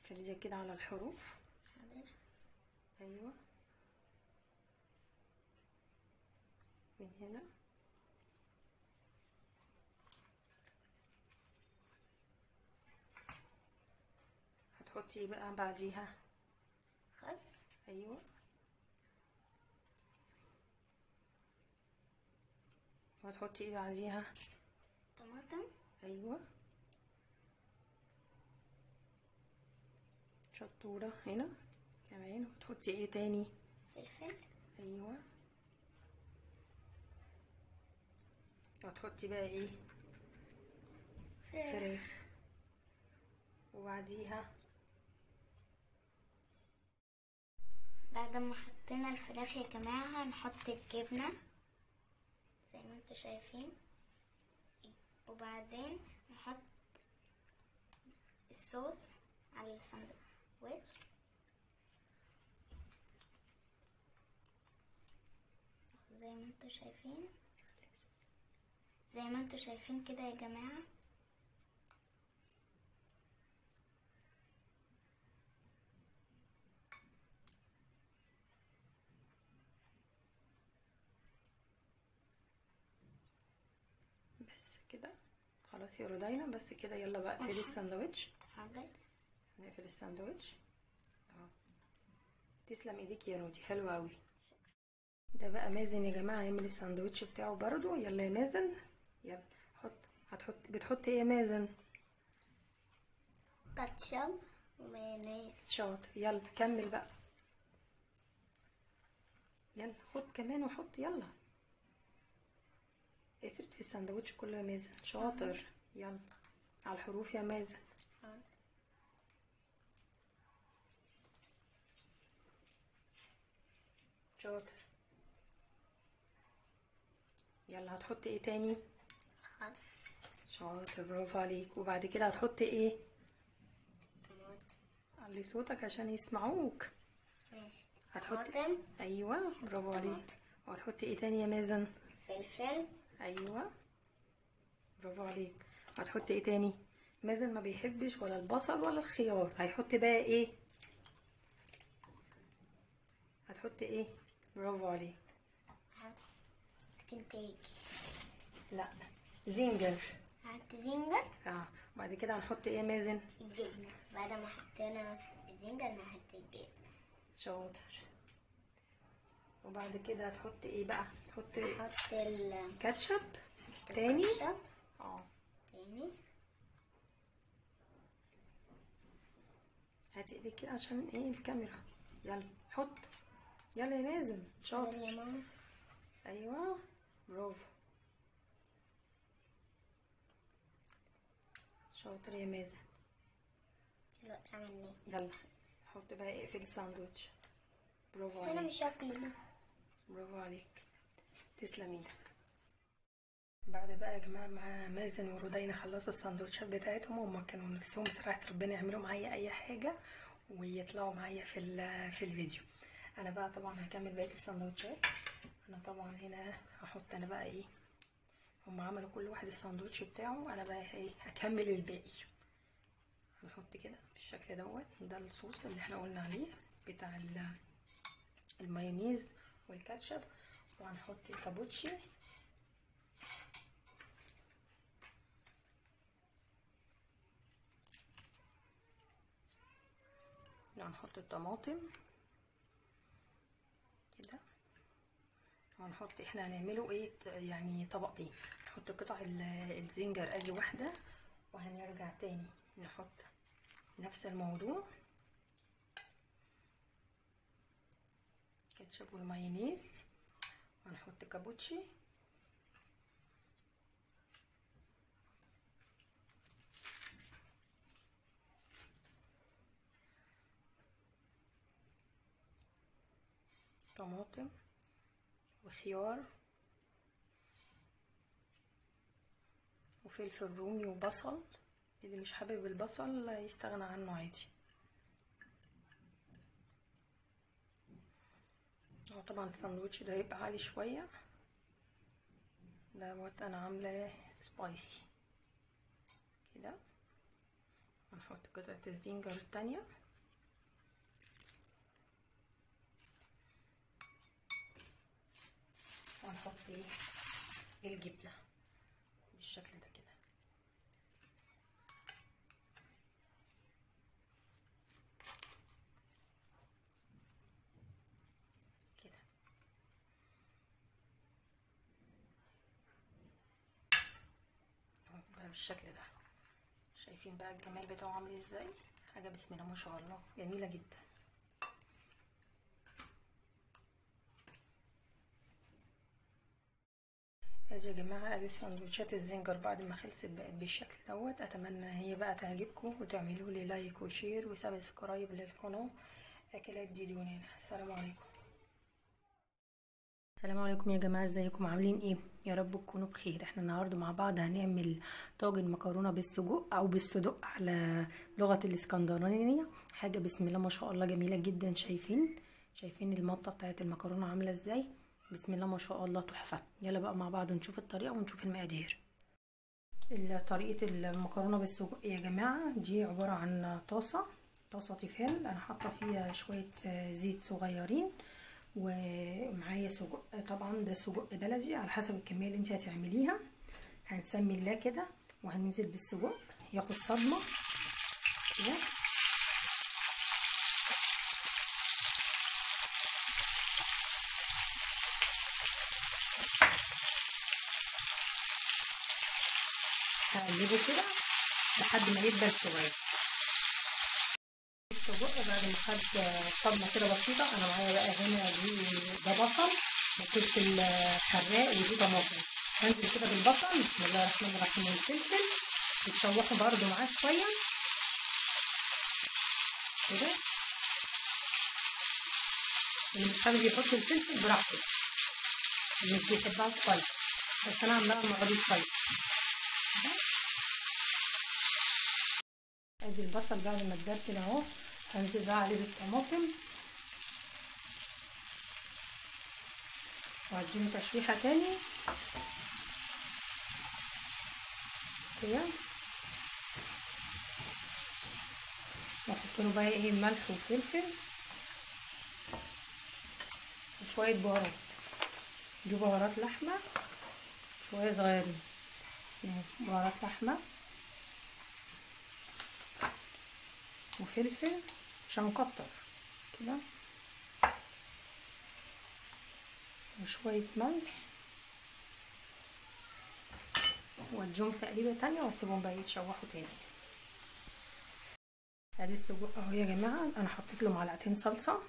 فردي كده على الحروف. حاضر. ايوه من هنا. هتحطي ايه بقى بعديها؟ خس. ايوه. وهتحطي ايه بعديها؟ طماطم. ايوه شطوره. هنا كمان. وتحطي ايه تاني؟ فلفل. ايوه. وهتحطي بقى ايه؟ فراخ. وبعديها بعد ما حطينا الفراخ يا جماعة هنحط الجبنة زي ما انتوا شايفين، وبعدين نحط الصوص على الساندوتش. زي ما انتوا شايفين، زي ما انتوا شايفين كده يا جماعة. بس كده خلاص يا رودينا، بس كده. يلا بقى اقفلي الساندوتش. حاضر. نقفل الساندوتش اهو. تسلم ايديك يا رودي، حلوة قوي. ده بقى مازن يا جماعة هيعمل الساندوتش بتاعه برضو. يلا يا مازن، يلا حط. بتحط ايه يا مازن؟ كاتشب ومايونيز. شاطر. يلا كمل بقى، يلا خد كمان وحط. يلا افرد في الساندوتش كله يا مازن. شاطر. يلا على الحروف يا مازن. شاطر. يلا هتحطي ايه تاني؟ خس. شاطر، برافو عليك. وبعد كده هتحطي ايه؟ طماطم. علي صوتك عشان يسمعوك. ماشي. هتحطي طماطم. ايوه برافو عليك. وهتحطي ايه تاني يا مازن؟ فلفل. ايوه برافو عليك. هتحطي ايه تاني؟ مازن ما بيحبش ولا البصل ولا الخيار، هيحط بقى ايه؟ هتحطي ايه؟ برافو عليك. هحط كنتاكي. لا، زنجر. هحط زنجر. اه. وبعد كده هنحط ايه يا مازن؟ الجبنة. بعد ما حطينا الزنجر نحط الجبنة. شاطر. وبعد كده هتحط ايه بقى؟ تحط نحط الكاتشب تاني. تاني. هاتي ايدك كده عشان ايه الكاميرا. يلا حط. يلا يا مازن. شاطر يا ماما. ايوه برافو، شاطر يا مازن. دلوقتي عملنا ايه؟ يلا حط بقى، اقفل الساندوتش. برافو عليك. انا مش هاكله. برافو عليك، تسلم ايدك. بعد بقى يا جماعة مع مازن ورودينا خلصوا الساندوتشات بتاعتهم، وهما كانوا نفسهم صراحة ربنا يعملوا معايا اي حاجة ويطلعوا معايا في الفيديو. انا بقى طبعا هكمل بقية الساندوتشات. انا طبعا هنا هحط انا بقى ايه، هما عملوا كل واحد الساندوتش بتاعه، انا بقى ايه هكمل الباقي. هنحط كده بالشكل دوت. ده الصوص اللي احنا قلنا عليه بتاع المايونيز والكاتشب، وهنحط الكابوتشي. هنحط الطماطم كده، وهنحط احنا هنعمله ايه يعني طبقتين. نحط قطع الزنجر ادي واحدة، وهنرجع تاني نحط نفس الموضوع كاتشب والمايونيز، وهنحط كابوتشي. طماطم وخيار وفلفل رومي وبصل، اللي مش حابب البصل يستغنى عنه عادي. هو طبعا الساندوتش ده هيبقى عالي شوية دوت، انا عاملاه spicy كده. هنحط قطعه الزنجر التانية. وهنحط ايه الجبنة بالشكل ده كده. كده بقى بالشكل ده. شايفين بقى الجمال بتاعه عامل ازاي؟ حاجة بسم الله ما شاء الله جميلة جدا. ادي يا جماعة ادي سندوتشات الزنجر بعد ما خلصت بقت بالشكل دوت. اتمنى هي بقى تعجبكم وتعملوا لي like و share و subscribe للقناة اكلات ديدي ونانا. السلام عليكم. السلام عليكم يا جماعة، ازيكم عاملين ايه؟ يا رب تكونوا بخير. احنا النهارده مع بعض هنعمل طاجن مكرونه بالسجق او بالصدق على لغة الاسكندرانية. حاجة بسم الله ما شاء الله جميلة جدا. شايفين المطه بتاعت المكرونه عامله ازاي؟ بسم الله ما شاء الله تحفة. يلا بقى مع بعض نشوف الطريقة ونشوف المقادير. طريقه المكرونه بالسجق يا جماعة دي عبارة عن طاسه تيفال انا حاطه فيها شوية زيت صغيرين، ومعايا سجق، طبعا ده سجق بلدي على حسب الكمية اللي انت هتعمليها. هنسمي الله كده وهننزل بالسجق ياخد صدمة كده. هقلبه كده لحد ما يدبل شوية السجق. بعد ما خد صدمة كده بسيطة، انا معايا بقى هنا دي ده بصل وفلفل حراق ودي طماطم. هنزل كده بالبصل، بسم الله الرحمن الرحيم، والفلفل يتشوحوا برده معاه شوية كده. اللي مش حابب يحط الفلفل براحته، اللي مش بيحبها spicy، بس انا عاملاها المرة دي spicy. ادي البصل بعد ما اتدبل اهو، هنزل بقى عليه بالطماطم وهديله تشويحه تاني كده، واحط له بقى ايه ملح وفلفل وشوية بهارات. دي بهارات لحمه شوية صغيرين، بهارات لحمه وفلفل عشان نكتر كده، وشوية ملح، واديهم تقليبه تانية واسيبهم بقى يتشوحوا تاني. ادي السجق اهو يا جماعة، انا حطيت له معلقتين صلصه.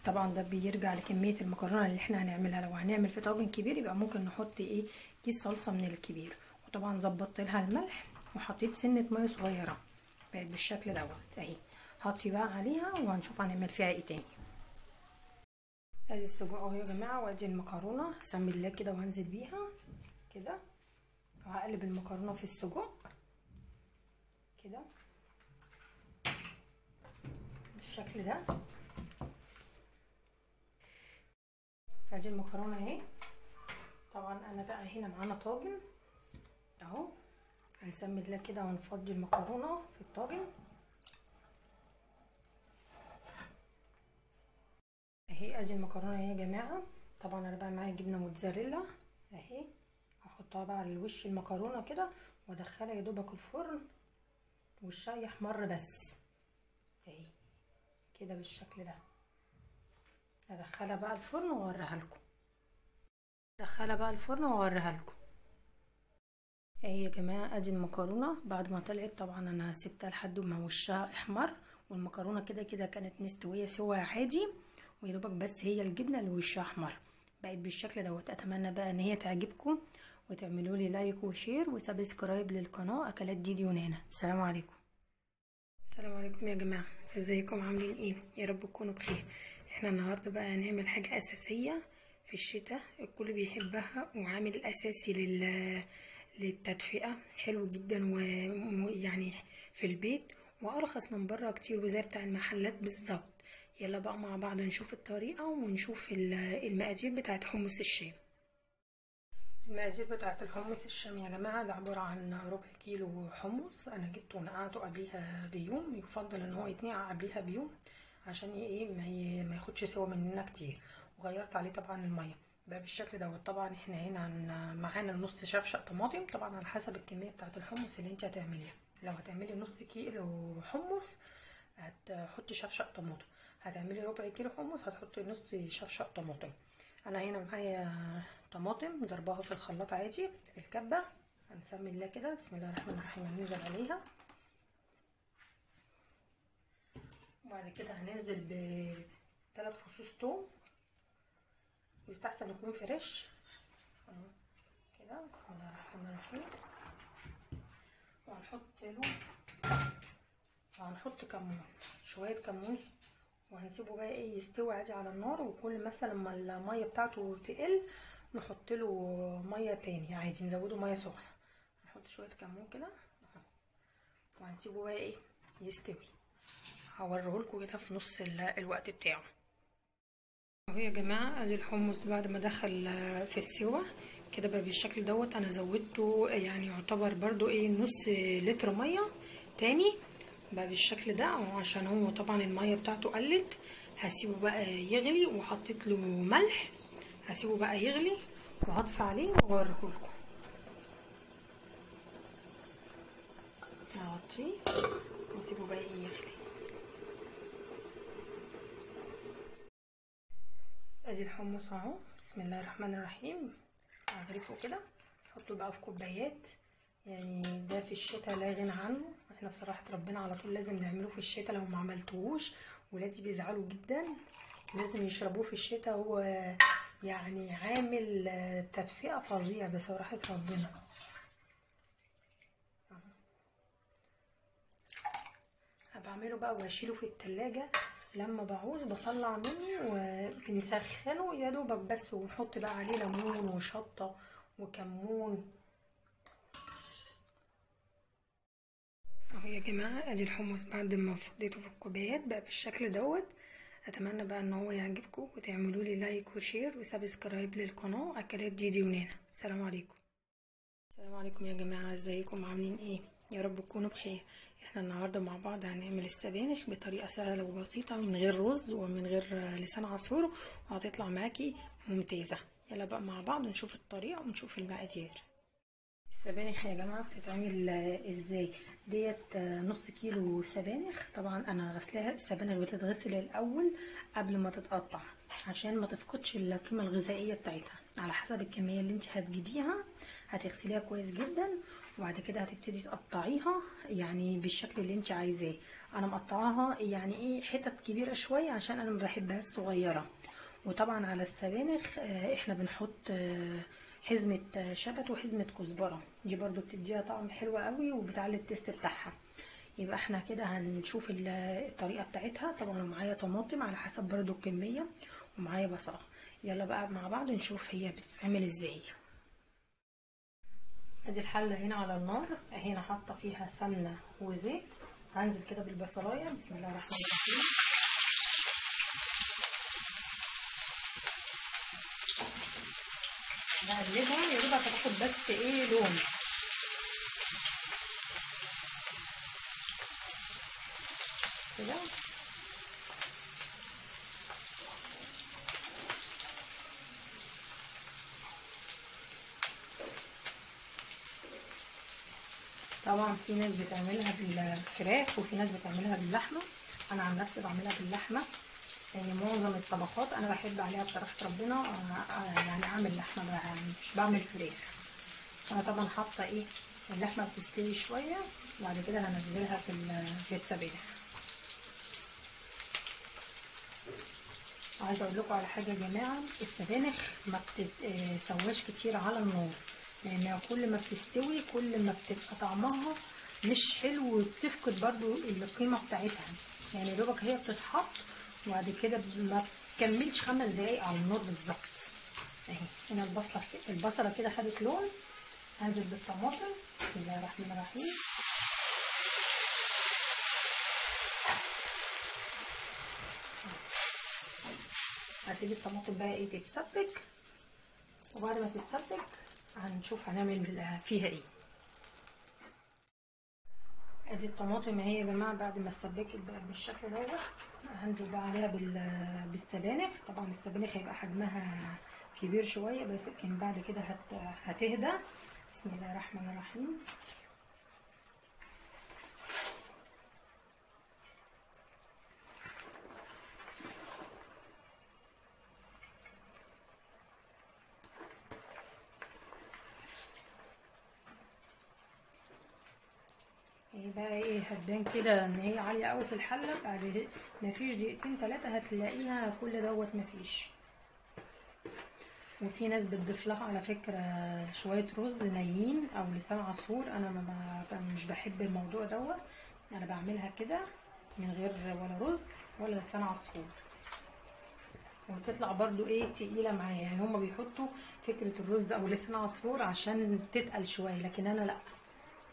طبعا ده بيرجع لكميه المكرونه اللي احنا هنعملها، لو هنعمل في طاجن كبير يبقى ممكن نحط ايه كيس صلصه من الكبير. وطبعا ظبطت لها الملح وحطيت سنة مية صغيرة، بقت بالشكل دوت اهي. هطفي بقى عليها وهنشوف هنعمل فيها ايه تاني. ادي السجق اهو يا جماعة، وادي المكرونه. هسمي الله كده وهنزل بيها كده، وهقلب المكرونه في السجق كده بالشكل ده. ادي المكرونه اهي. طبعا انا بقى هنا معانا طاجن اهو، هنسمي الله كده ونفضي المكرونه في الطاجن اهي. ادي المكرونه اهي يا جماعة. طبعا انا بقى معايا جبنه موتزاريلا اهي، هحطها بقى على الوش المكرونه كده وادخلها يا دوبك الفرن وشها يحمر بس اهي كده بالشكل ده. ادخلها بقى الفرن واوريها لكم. ادخلها بقى الفرن واوريها لكم اهي يا جماعة. ادي المكرونه بعد ما طلعت، طبعا انا سبتها لحد ما وشها احمر، والمكرونه كده كده كانت مستوية سوا عادي، ويا دوبك بس هي الجبنة اللي وشها احمر، بقت بالشكل دوت. اتمنى بقى ان هي تعجبكم وتعملوا لي like و share و subscribe للقناة اكلات ديدي ونانا. السلام عليكم. السلام عليكم يا جماعة، ازيكم عاملين ايه؟ يا رب تكونوا بخير. احنا النهارده بقى هنعمل حاجة اساسية في الشتاء الكل بيحبها، وعامل اساسي للتدفئه، حلو جدا ويعني في البيت وارخص من بره كتير وزي بتاع المحلات بالظبط. يلا بقى مع بعض نشوف الطريقة ونشوف المقادير بتاعت حمص الشام. المقادير بتاعت الحمص الشام يا جماعة ده عبارة عن ربع كيلو حمص، انا جبته ونقعته قبليها بيوم، يفضل ان هو يتنقع قبليها بيوم عشان ايه ما ياخدش سوا مننا كتير. وغيرت عليه طبعا المية بقى بالشكل دوت. طبعا احنا هنا معانا نص شفشق طماطم، طبعا على حسب الكمية بتاعت الحمص اللي انت هتعمليها. لو هتعملي نص كيلو حمص هتحطي شفشق طماطم، هتعملي ربع كيلو حمص هتحطي نص شفشق طماطم. انا هنا معايا طماطم ضرباها في الخلاط عادي في الكبه، هنسمي الله كده، بسم الله الرحمن الرحيم. هننزل عليها وبعد كده هننزل ب3 فصوص توم، ويستحسن يكون فريش كده، بسم الله الرحمن الرحيم. وهنحط له وهنحط كمون، شوية كمون، وهنسيبه بقى ايه يستوي عادي على النار. وكل مثلا ما المية بتاعته تقل نحط له مية تاني عادي، نزوده مية سخنة. نحط شوية كمون كده وهنسيبه بقى ايه يستوي. هوريهولكوا كده في نص الوقت بتاعه. اهو يا جماعة ادي الحمص بعد ما دخل في السوا كده بقى بالشكل دوت. انا زودته يعني يعتبر برضو ايه نص لتر مية تاني بقى بالشكل ده، عشان هو طبعا المية بتاعته قلت. هسيبه بقى يغلي، وحطيت له ملح، هسيبه بقى يغلي وهطفي عليه واوريهولكم. هغطيه واسيبه بقى يغلي. ادي الحمص اهو، بسم الله الرحمن الرحيم. هغرفه كده، احطه بقى في كوبايات، يعني ده في الشتاء لا غنى عنه. احنا بصراحة ربنا على طول لازم نعمله في الشتاء، لو ما عملتوهوش ولادي بيزعلوا جدا، لازم يشربوه في الشتاء. هو يعني عامل تدفئه فظيع بصراحة ربنا. بعمله بقى واشيله في التلاجة، لما بعوز بطلع منه وبنسخنه يا دوبك بس، ونحط بقى عليه ليمون وشطه وكمون. اهو يا جماعة ادي الحمص بعد ما فضيته في الكوبايات بقى بالشكل دوت. اتمنى بقى ان هو يعجبكم وتعملوا لي like و share و subscribe للقناة اكلات ديدي ونانا. السلام عليكم. السلام عليكم يا جماعة، ازيكم عاملين ايه؟ يا رب تكونوا بخير. احنا النهارده مع بعض هنعمل السبانخ بطريقة سهلة وبسيطة، من غير رز ومن غير لسان عصفور، وهتطلع معاكي ممتازة. يلا بقى مع بعض نشوف الطريقة ونشوف المقادير. السبانخ يا جماعة بتتعمل ازاي؟ ديت نص كيلو سبانخ، طبعا انا غسلاها. السبانخ بتتغسل الاول قبل ما تتقطع عشان ما تفقدش القيمة الغذائية بتاعتها. على حسب الكمية اللي انت هتجيبيها هتغسليها كويس جدا، وبعد كده هتبتدي تقطعيها يعني بالشكل اللي انت عايزاه. انا مقطعاها يعني ايه حتت كبيرة شوية عشان انا ما بحبهاش صغيرة. وطبعا على السبانخ احنا بنحط حزمة شبت وحزمة كزبرة، دي برضو بتديها طعم حلو قوي وبتعلي التست بتاعها. يبقى احنا كده هنشوف الطريقة بتاعتها. طبعا ومعايا طماطم على حسب برضو الكمية، ومعايا بصلة. يلا بقى مع بعض نشوف هي بتتعمل ازاي. ادي الحلة هنا على النار، هنا حاطة فيها سمنة وزيت. هنزل كده بالبصلاية، بسم الله الرحمن الرحيم. بقلبها يا دوب هتاخد بس ايه لون. كده طبعا في ناس بتعملها بالفراخ وفي ناس بتعملها باللحمه. انا عن نفسي بعملها باللحمه، يعني معظم الطبخات انا بحب عليها بصراحة ربنا يعني اعمل لحمه، مش بعمل فراخ. انا طبعا حاطه ايه اللحمة بتستوي شوية، وبعد كده هنزلها في السبانخ. عايزه اقول لكم على حاجة يا جماعة، السبانخ ما بتتسواش كتير على النار، لان كل ما بتستوي كل ما بتبقى طعمها مش حلو وبتفقد برضو القيمة بتاعتها. يعني دوبك هي بتتحط وبعد كده ما تكملش 5 دقايق على النار بالظبط. اهي هنا البصله كده خدت لون. هنزل بالطماطم، بسم الله الرحمن الرحيم. هسيب الطماطم بقى ايه تتسبك، وبعد ما تتسبك هنشوف هنعمل فيها ايه. ادي الطماطم اهي يا جماعة بعد ما اتسبكت بقى بالشكل دوت، هنزل بقى عليها بالسبانخ. طبعا السبانخ هيبقى حجمها كبير شوية، بس لكن بعد كده هتهدى. بسم الله الرحمن الرحيم. بقى ايه هتبان كده ان هي عالية قوي في الحلة، بعد مفيش دقيقتين 3 هتلاقيها كل دوت مفيش. وفي ناس بتضيف لها على فكرة شوية رز نايين او لسان عصفور. انا مش بحب الموضوع دوت، انا بعملها كده من غير ولا رز ولا لسان عصفور، وبتطلع برضو ايه تقيلة معايا. يعني هما بيحطوا فكرة الرز او لسان عصفور عشان تتقل شوية، لكن انا لا،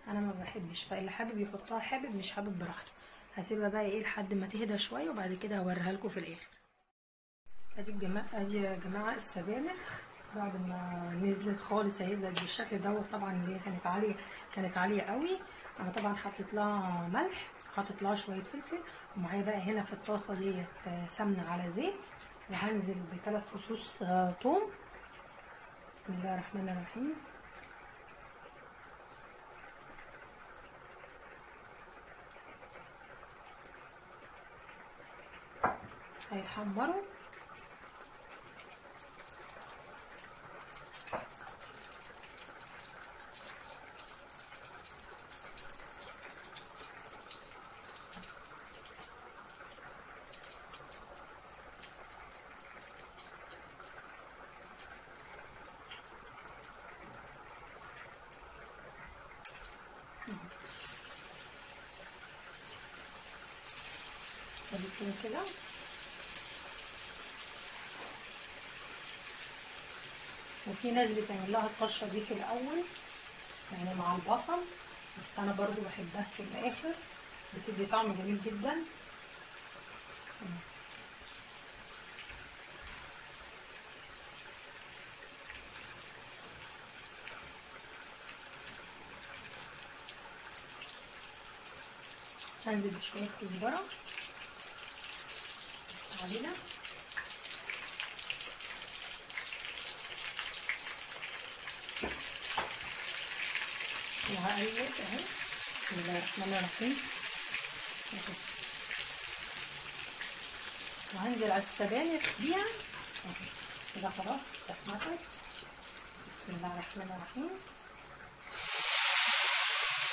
انا ما بحبش. فاللي حابب يحطها حابب، مش حابب براحته. هسيبها بقى ايه لحد ما تهدى شوية، وبعد كده هوريها لكم في الاخر. ادي يا جماعة السبانخ بعد ما نزلت خالص اهي بقت بالشكل دوت. طبعا اللي هي كانت عالية قوي. انا طبعا حطيت لها ملح، حطيت لها شوية فلفل، ومعايا بقى هنا في الطاسه ديت سمنه على زيت، وهنزل ب3 فصوص ثوم. بسم الله الرحمن الرحيم. هيتحمروا. كده وفي ناس بتعمل لها الطشه دي في الاول يعني مع البصل، بس انا برضو بحبها في الاخر، بتدي طعم جميل جدا. هنزل بشوية كزبره علينا، وهقلب اهي. بسم الله الرحمن الرحيم. وهنزل على السبانخ بيها اهي كده، خلاص اتمطت. بسم الله الرحمن الرحيم.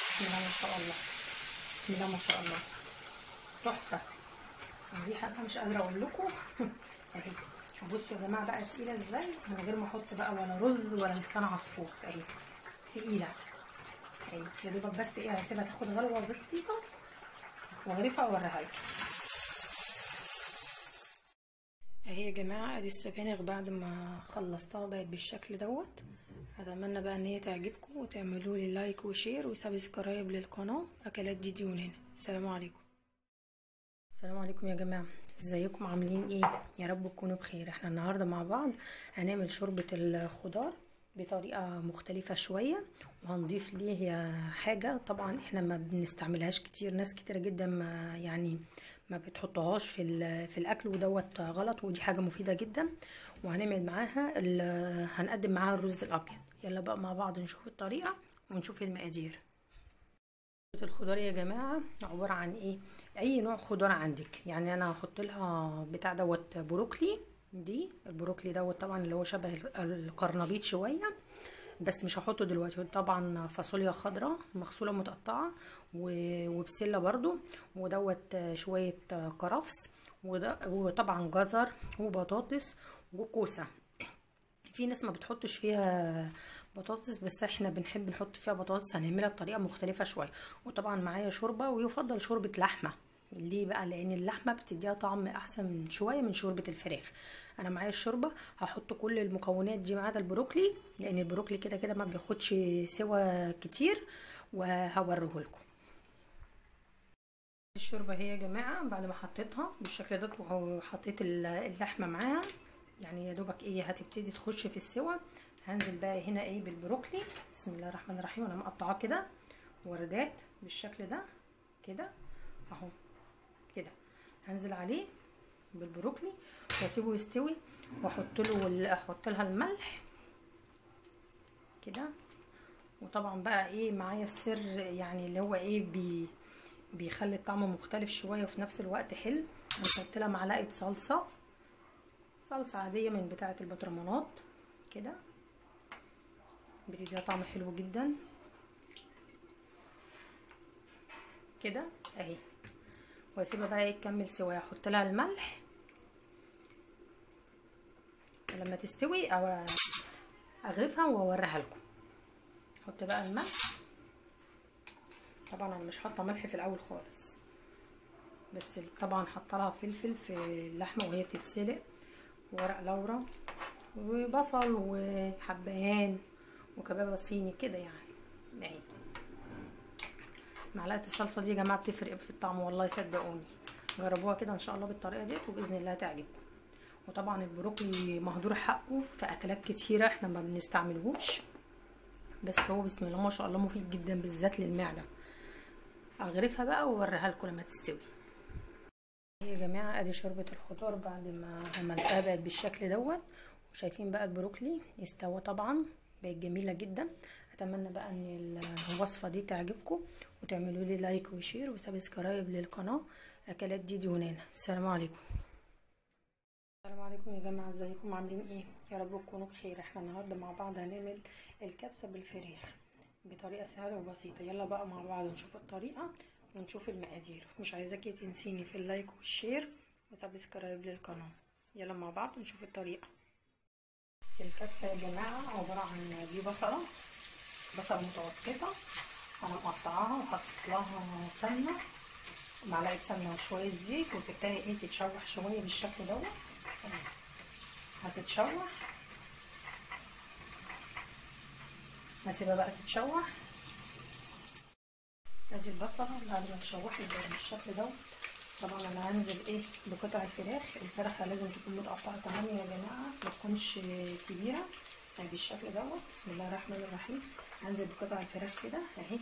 بسم الله ما شاء الله، بسم الله ما شاء الله، تحفة. الريحة بقى مش قادرة اقول لكم اهي. بصوا يا جماعة بقى تقيلة ازاي، من غير ما احط بقى ولا رز ولا لسان عصفور اهي، تقيلة اهي. يا دوبك بس ايه، هسيبها تاخد غلوه بسيطة واغرفها واوريها لكم اهي يا جماعة. ادي السبانخ بعد ما خلصتها بقت بالشكل دوت. اتمنى بقى ان هي تعجبكم وتعملوا لي like و share و subscribe للقناة اكلات ديدي ونانا. السلام عليكم. السلام عليكم يا جماعة، ازيكم عاملين ايه؟ يا رب تكونوا بخير. احنا النهارده مع بعض هنعمل شوربة الخضار بطريقة مختلفة شوية، وهنضيف ليه حاجة طبعا احنا ما بنستعملهاش كتير، ناس كتير جدا ما يعني ما بتحطهاش في الاكل، ودوت غلط، ودي حاجة مفيدة جدا. وهنعمل معاها هنقدم معاها الرز الابيض. يلا بقى مع بعض نشوف الطريقة ونشوف المقادير. الخضار يا جماعة عبارة عن ايه؟ اي نوع خضار عندك، يعني انا هحط لها بتاع دوت بروكلي، دي البروكلي دوت طبعا اللي هو شبه القرنبيط شوية، بس مش هحطه دلوقتي. طبعا فاصوليا خضراء مغسوله متقطعه، وبسله برضو، ودوت شوية كرفس، وطبعا جزر وبطاطس وكوسه. في ناس ما بتحطش فيها بطاطس، بس احنا بنحب نحط فيها بطاطس، هنعملها بطريقة مختلفة شوية. وطبعا معايا شوربة، ويفضل شوربة لحمه. ليه بقى؟ لان اللحمة بتديها طعم احسن شوية من شوربة الفراخ. انا معايا الشوربة، هحط كل المكونات دي ما عدا البروكلي، لان البروكلي كده كده ما بياخدش سوا كتير، وهوريه لكم. الشوربة هي يا جماعة بعد ما حطيتها بالشكل ده، وحطيت اللحمة معاها، يعني يا دوبك ايه هتبتدي تخش في السوا. هنزل بقى هنا ايه بالبروكلي. بسم الله الرحمن الرحيم. انا مقطعاه كده وردات بالشكل ده كده اهو كده، هنزل عليه بالبروكلي واسيبه يستوي، واحط له احط لها الملح كده. وطبعا بقى ايه معايا السر، يعني اللي هو ايه بيخلي الطعم مختلف شوية وفي نفس الوقت حلو. هنحط لها معلقه صلصه، صلصه عادية من بتاعه البطرمانات كده، بتديها طعم حلو جدا كده اهي. واسيبها بقى ايه تكمل سواها، احط لها الملح، ولما تستوي او اغرفها واوريها لكم. احط بقى الملح، طبعا انا مش حاطه ملح في الاول خالص، بس طبعا حاطه لها فلفل في اللحمة وهي بتتسلق، وورق لورا وبصل وحبهان وكبابه صيني كده يعني. اهي معلقه الصلصه دي يا جماعة بتفرق في الطعم والله، صدقوني، جربوها كده ان شاء الله بالطريقة ديت وباذن الله تعجبكم. وطبعا البروكلي مهدور حقه في اكلات كتيرة احنا ما بنستعملهوش، بس هو بسم الله ما شاء الله مفيد جدا بالذات للمعدة. اغرفها بقى واوريها لكم لما تستوي. يا جماعة ادي شوربة الخضار بعد ما عملتها بقت بالشكل دوت، وشايفين بقى البروكلي استوى طبعا، بقت جميلة جدا. اتمنى بقى ان الوصفة دي تعجبكم وتعملوا لي like و share و subscribe للقناة اكلات ديدي ونانا. السلام عليكم. السلام عليكم يا جماعة، ازيكم عاملين ايه؟ يا رب تكونوا بخير. احنا النهارده مع بعض هنعمل الكبسه بالفراخ بطريقة سهلة وبسيطة. يلا بقى مع بعض نشوف الطريقة ونشوف المقادير. مش عايزاكي تنسيني في ال like وال share و subscribe للقناة. يلا مع بعض نشوف الطريقة. الكبسه يا جماعة عبارة عن دي بصله، بصله متوسطه انا مقطعاها وحطيت لها سمنه، معلقه سمنه وشوية زيت، وسبتها ايه تتشوح شوية بالشكل دوت. هتتشوح، هسيبها بقى تتشوح. ادي البصله بعد ما اتشوحت بالشكل دوت. طبعا انا هنزل ايه بقطع الفراخ. الفرخه لازم تكون متقطعه تمام يا جماعة، ما تكونش كبيرة بالشكل دوت. بسم الله الرحمن الرحيم. هنزل بقطع الفراخ كده اهي،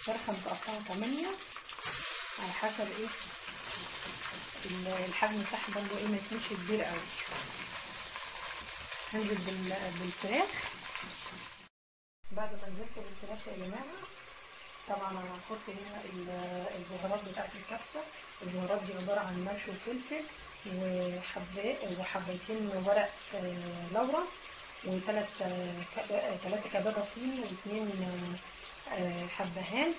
فرخة متقطعه 8 على حسب ايه الحجم بتاعها، برضو ايه ما يكونش كبير قوي. هنزل بالفراخ. بعد ما نزلت بالفراخ يا جماعة، طبعا انا هحط هنا البهارات بتاعت الكبسه. البهارات دي عبارة عن ملح وفلفل وحبايتين ورق لورا، وثلاثة كبابه صيني، واثنين حبهان،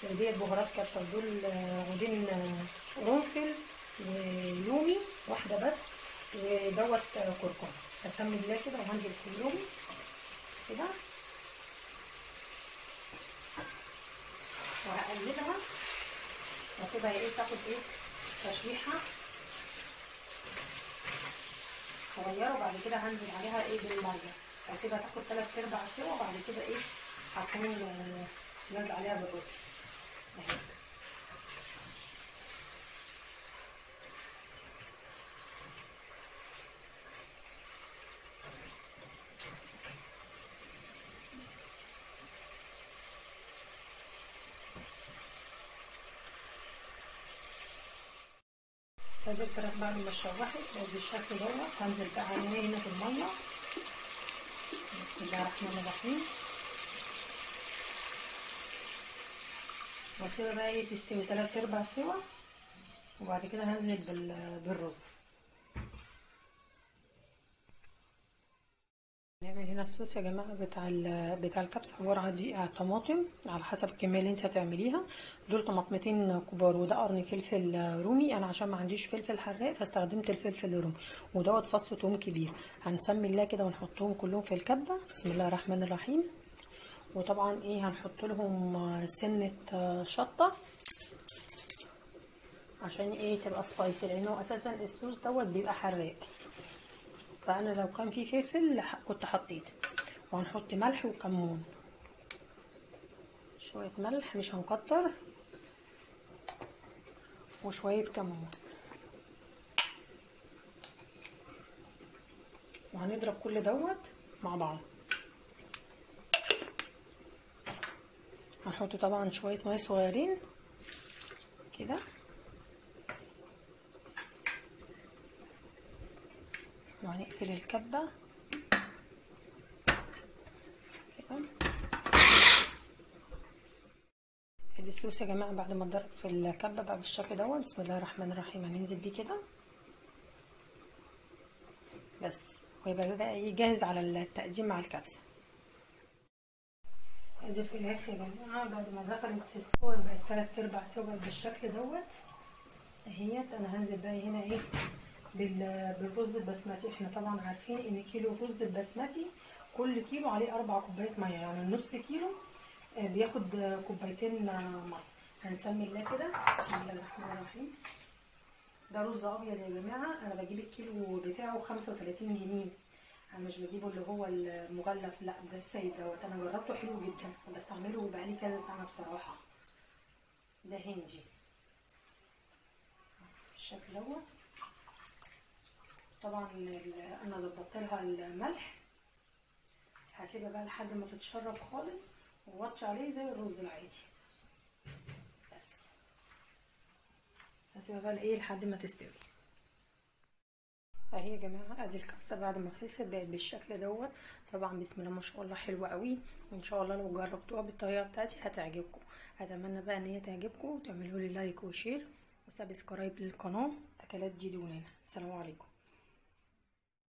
وديت بهارات كبسة. ودول عودين قرنفل ولومي واحدة بس، ودوت كركم. هسمي الله كده وهنزل كلهم كده وهقلبها واسيبها ايه تاخد ايه تشويحه صغيرة، وبعد كده هنزل عليها ايه بالمية. هسيبها تاخد 3/4 سوا، وبعد كده ايه هكون نازل عليها بالرز اهي. هذه الفراخ بعد ما اتشوحت بقت بالشكل دوت، هنزل بقى عليها هنا في المية. بسم الله الرحمن الرحيم. واسيبها بقى ايه تستوي 3/4 سوا، وبعد كده هنزل بالرز. نعمل هنا الصوص يا جماعة بتاع الكبسه، عبارة عن دقيقة طماطم على حسب الكمية اللي انت هتعمليها. دول طماطمتين كبار، وده قرن فلفل رومي، انا عشان ما عنديش فلفل حراق فاستخدمت الفلفل الرومي، ودوت فص توم كبير. هنسمي الله كده ونحطهم كلهم في الكبه. بسم الله الرحمن الرحيم. وطبعا ايه هنحط لهم سنة شطه عشان ايه تبقى spicy، لانه اساسا الصوص دوت بيبقى حراق، فانا لو كان في فلفل كنت حطيت. وهنحط ملح وكمون، شوية ملح مش هنكتر، وشوية كمون، وهنضرب كل دوت مع بعض. هنحط طبعا شوية مية صغيرين كده، وهنقفل الكبه كده. ادي الصوص يا جماعة بعد ما اتضرب في الكبه بقى بالشكل دوت. بسم الله الرحمن الرحيم. هننزل بيه كده بس، ويبقى بقى ايه جاهز على التقديم مع الكبسه. ادي الفراخ يا جماعة بعد ما دخلت في السوا بقت 3/4 سوا بالشكل دوت اهيت. انا هنزل بقى هنا ايه بالرز البسمتي. احنا طبعا عارفين ان كيلو رز البسمتي كل كيلو عليه 4 كوبايات مية، يعني النص كيلو بياخد 2 كوباية مية. هنسمي الله كده. بسم الله الرحمن الرحيم. ده رز ابيض يا جماعة، انا بجيب الكيلو بتاعه 35 جنيه، انا مش بجيبه اللي هو المغلف، لا ده السايب دوت. انا جربته حلو جدا وبستعمله بقالي كذا سنة بصراحة. ده هندي بالشكل دوت. طبعا انا ظبطت لها الملح، هسيبها بقى لحد ما تتشرب خالص ووطي عليه زي الرز العادي، بس هسيبها بقى ايه لحد ما تستوي. اهي يا جماعة ادي الكبسه بعد ما خلصت بقت بالشكل دوت. طبعا بسم الله ما شاء الله حلوة قوي، وان شاء الله لو جربتوها بالطريقة بتاعتي هتعجبكم. اتمنى بقى ان هي تعجبكم وتعملوا لي like و share و subscribe للقناة. اكلات ديدي ونانا. السلام عليكم.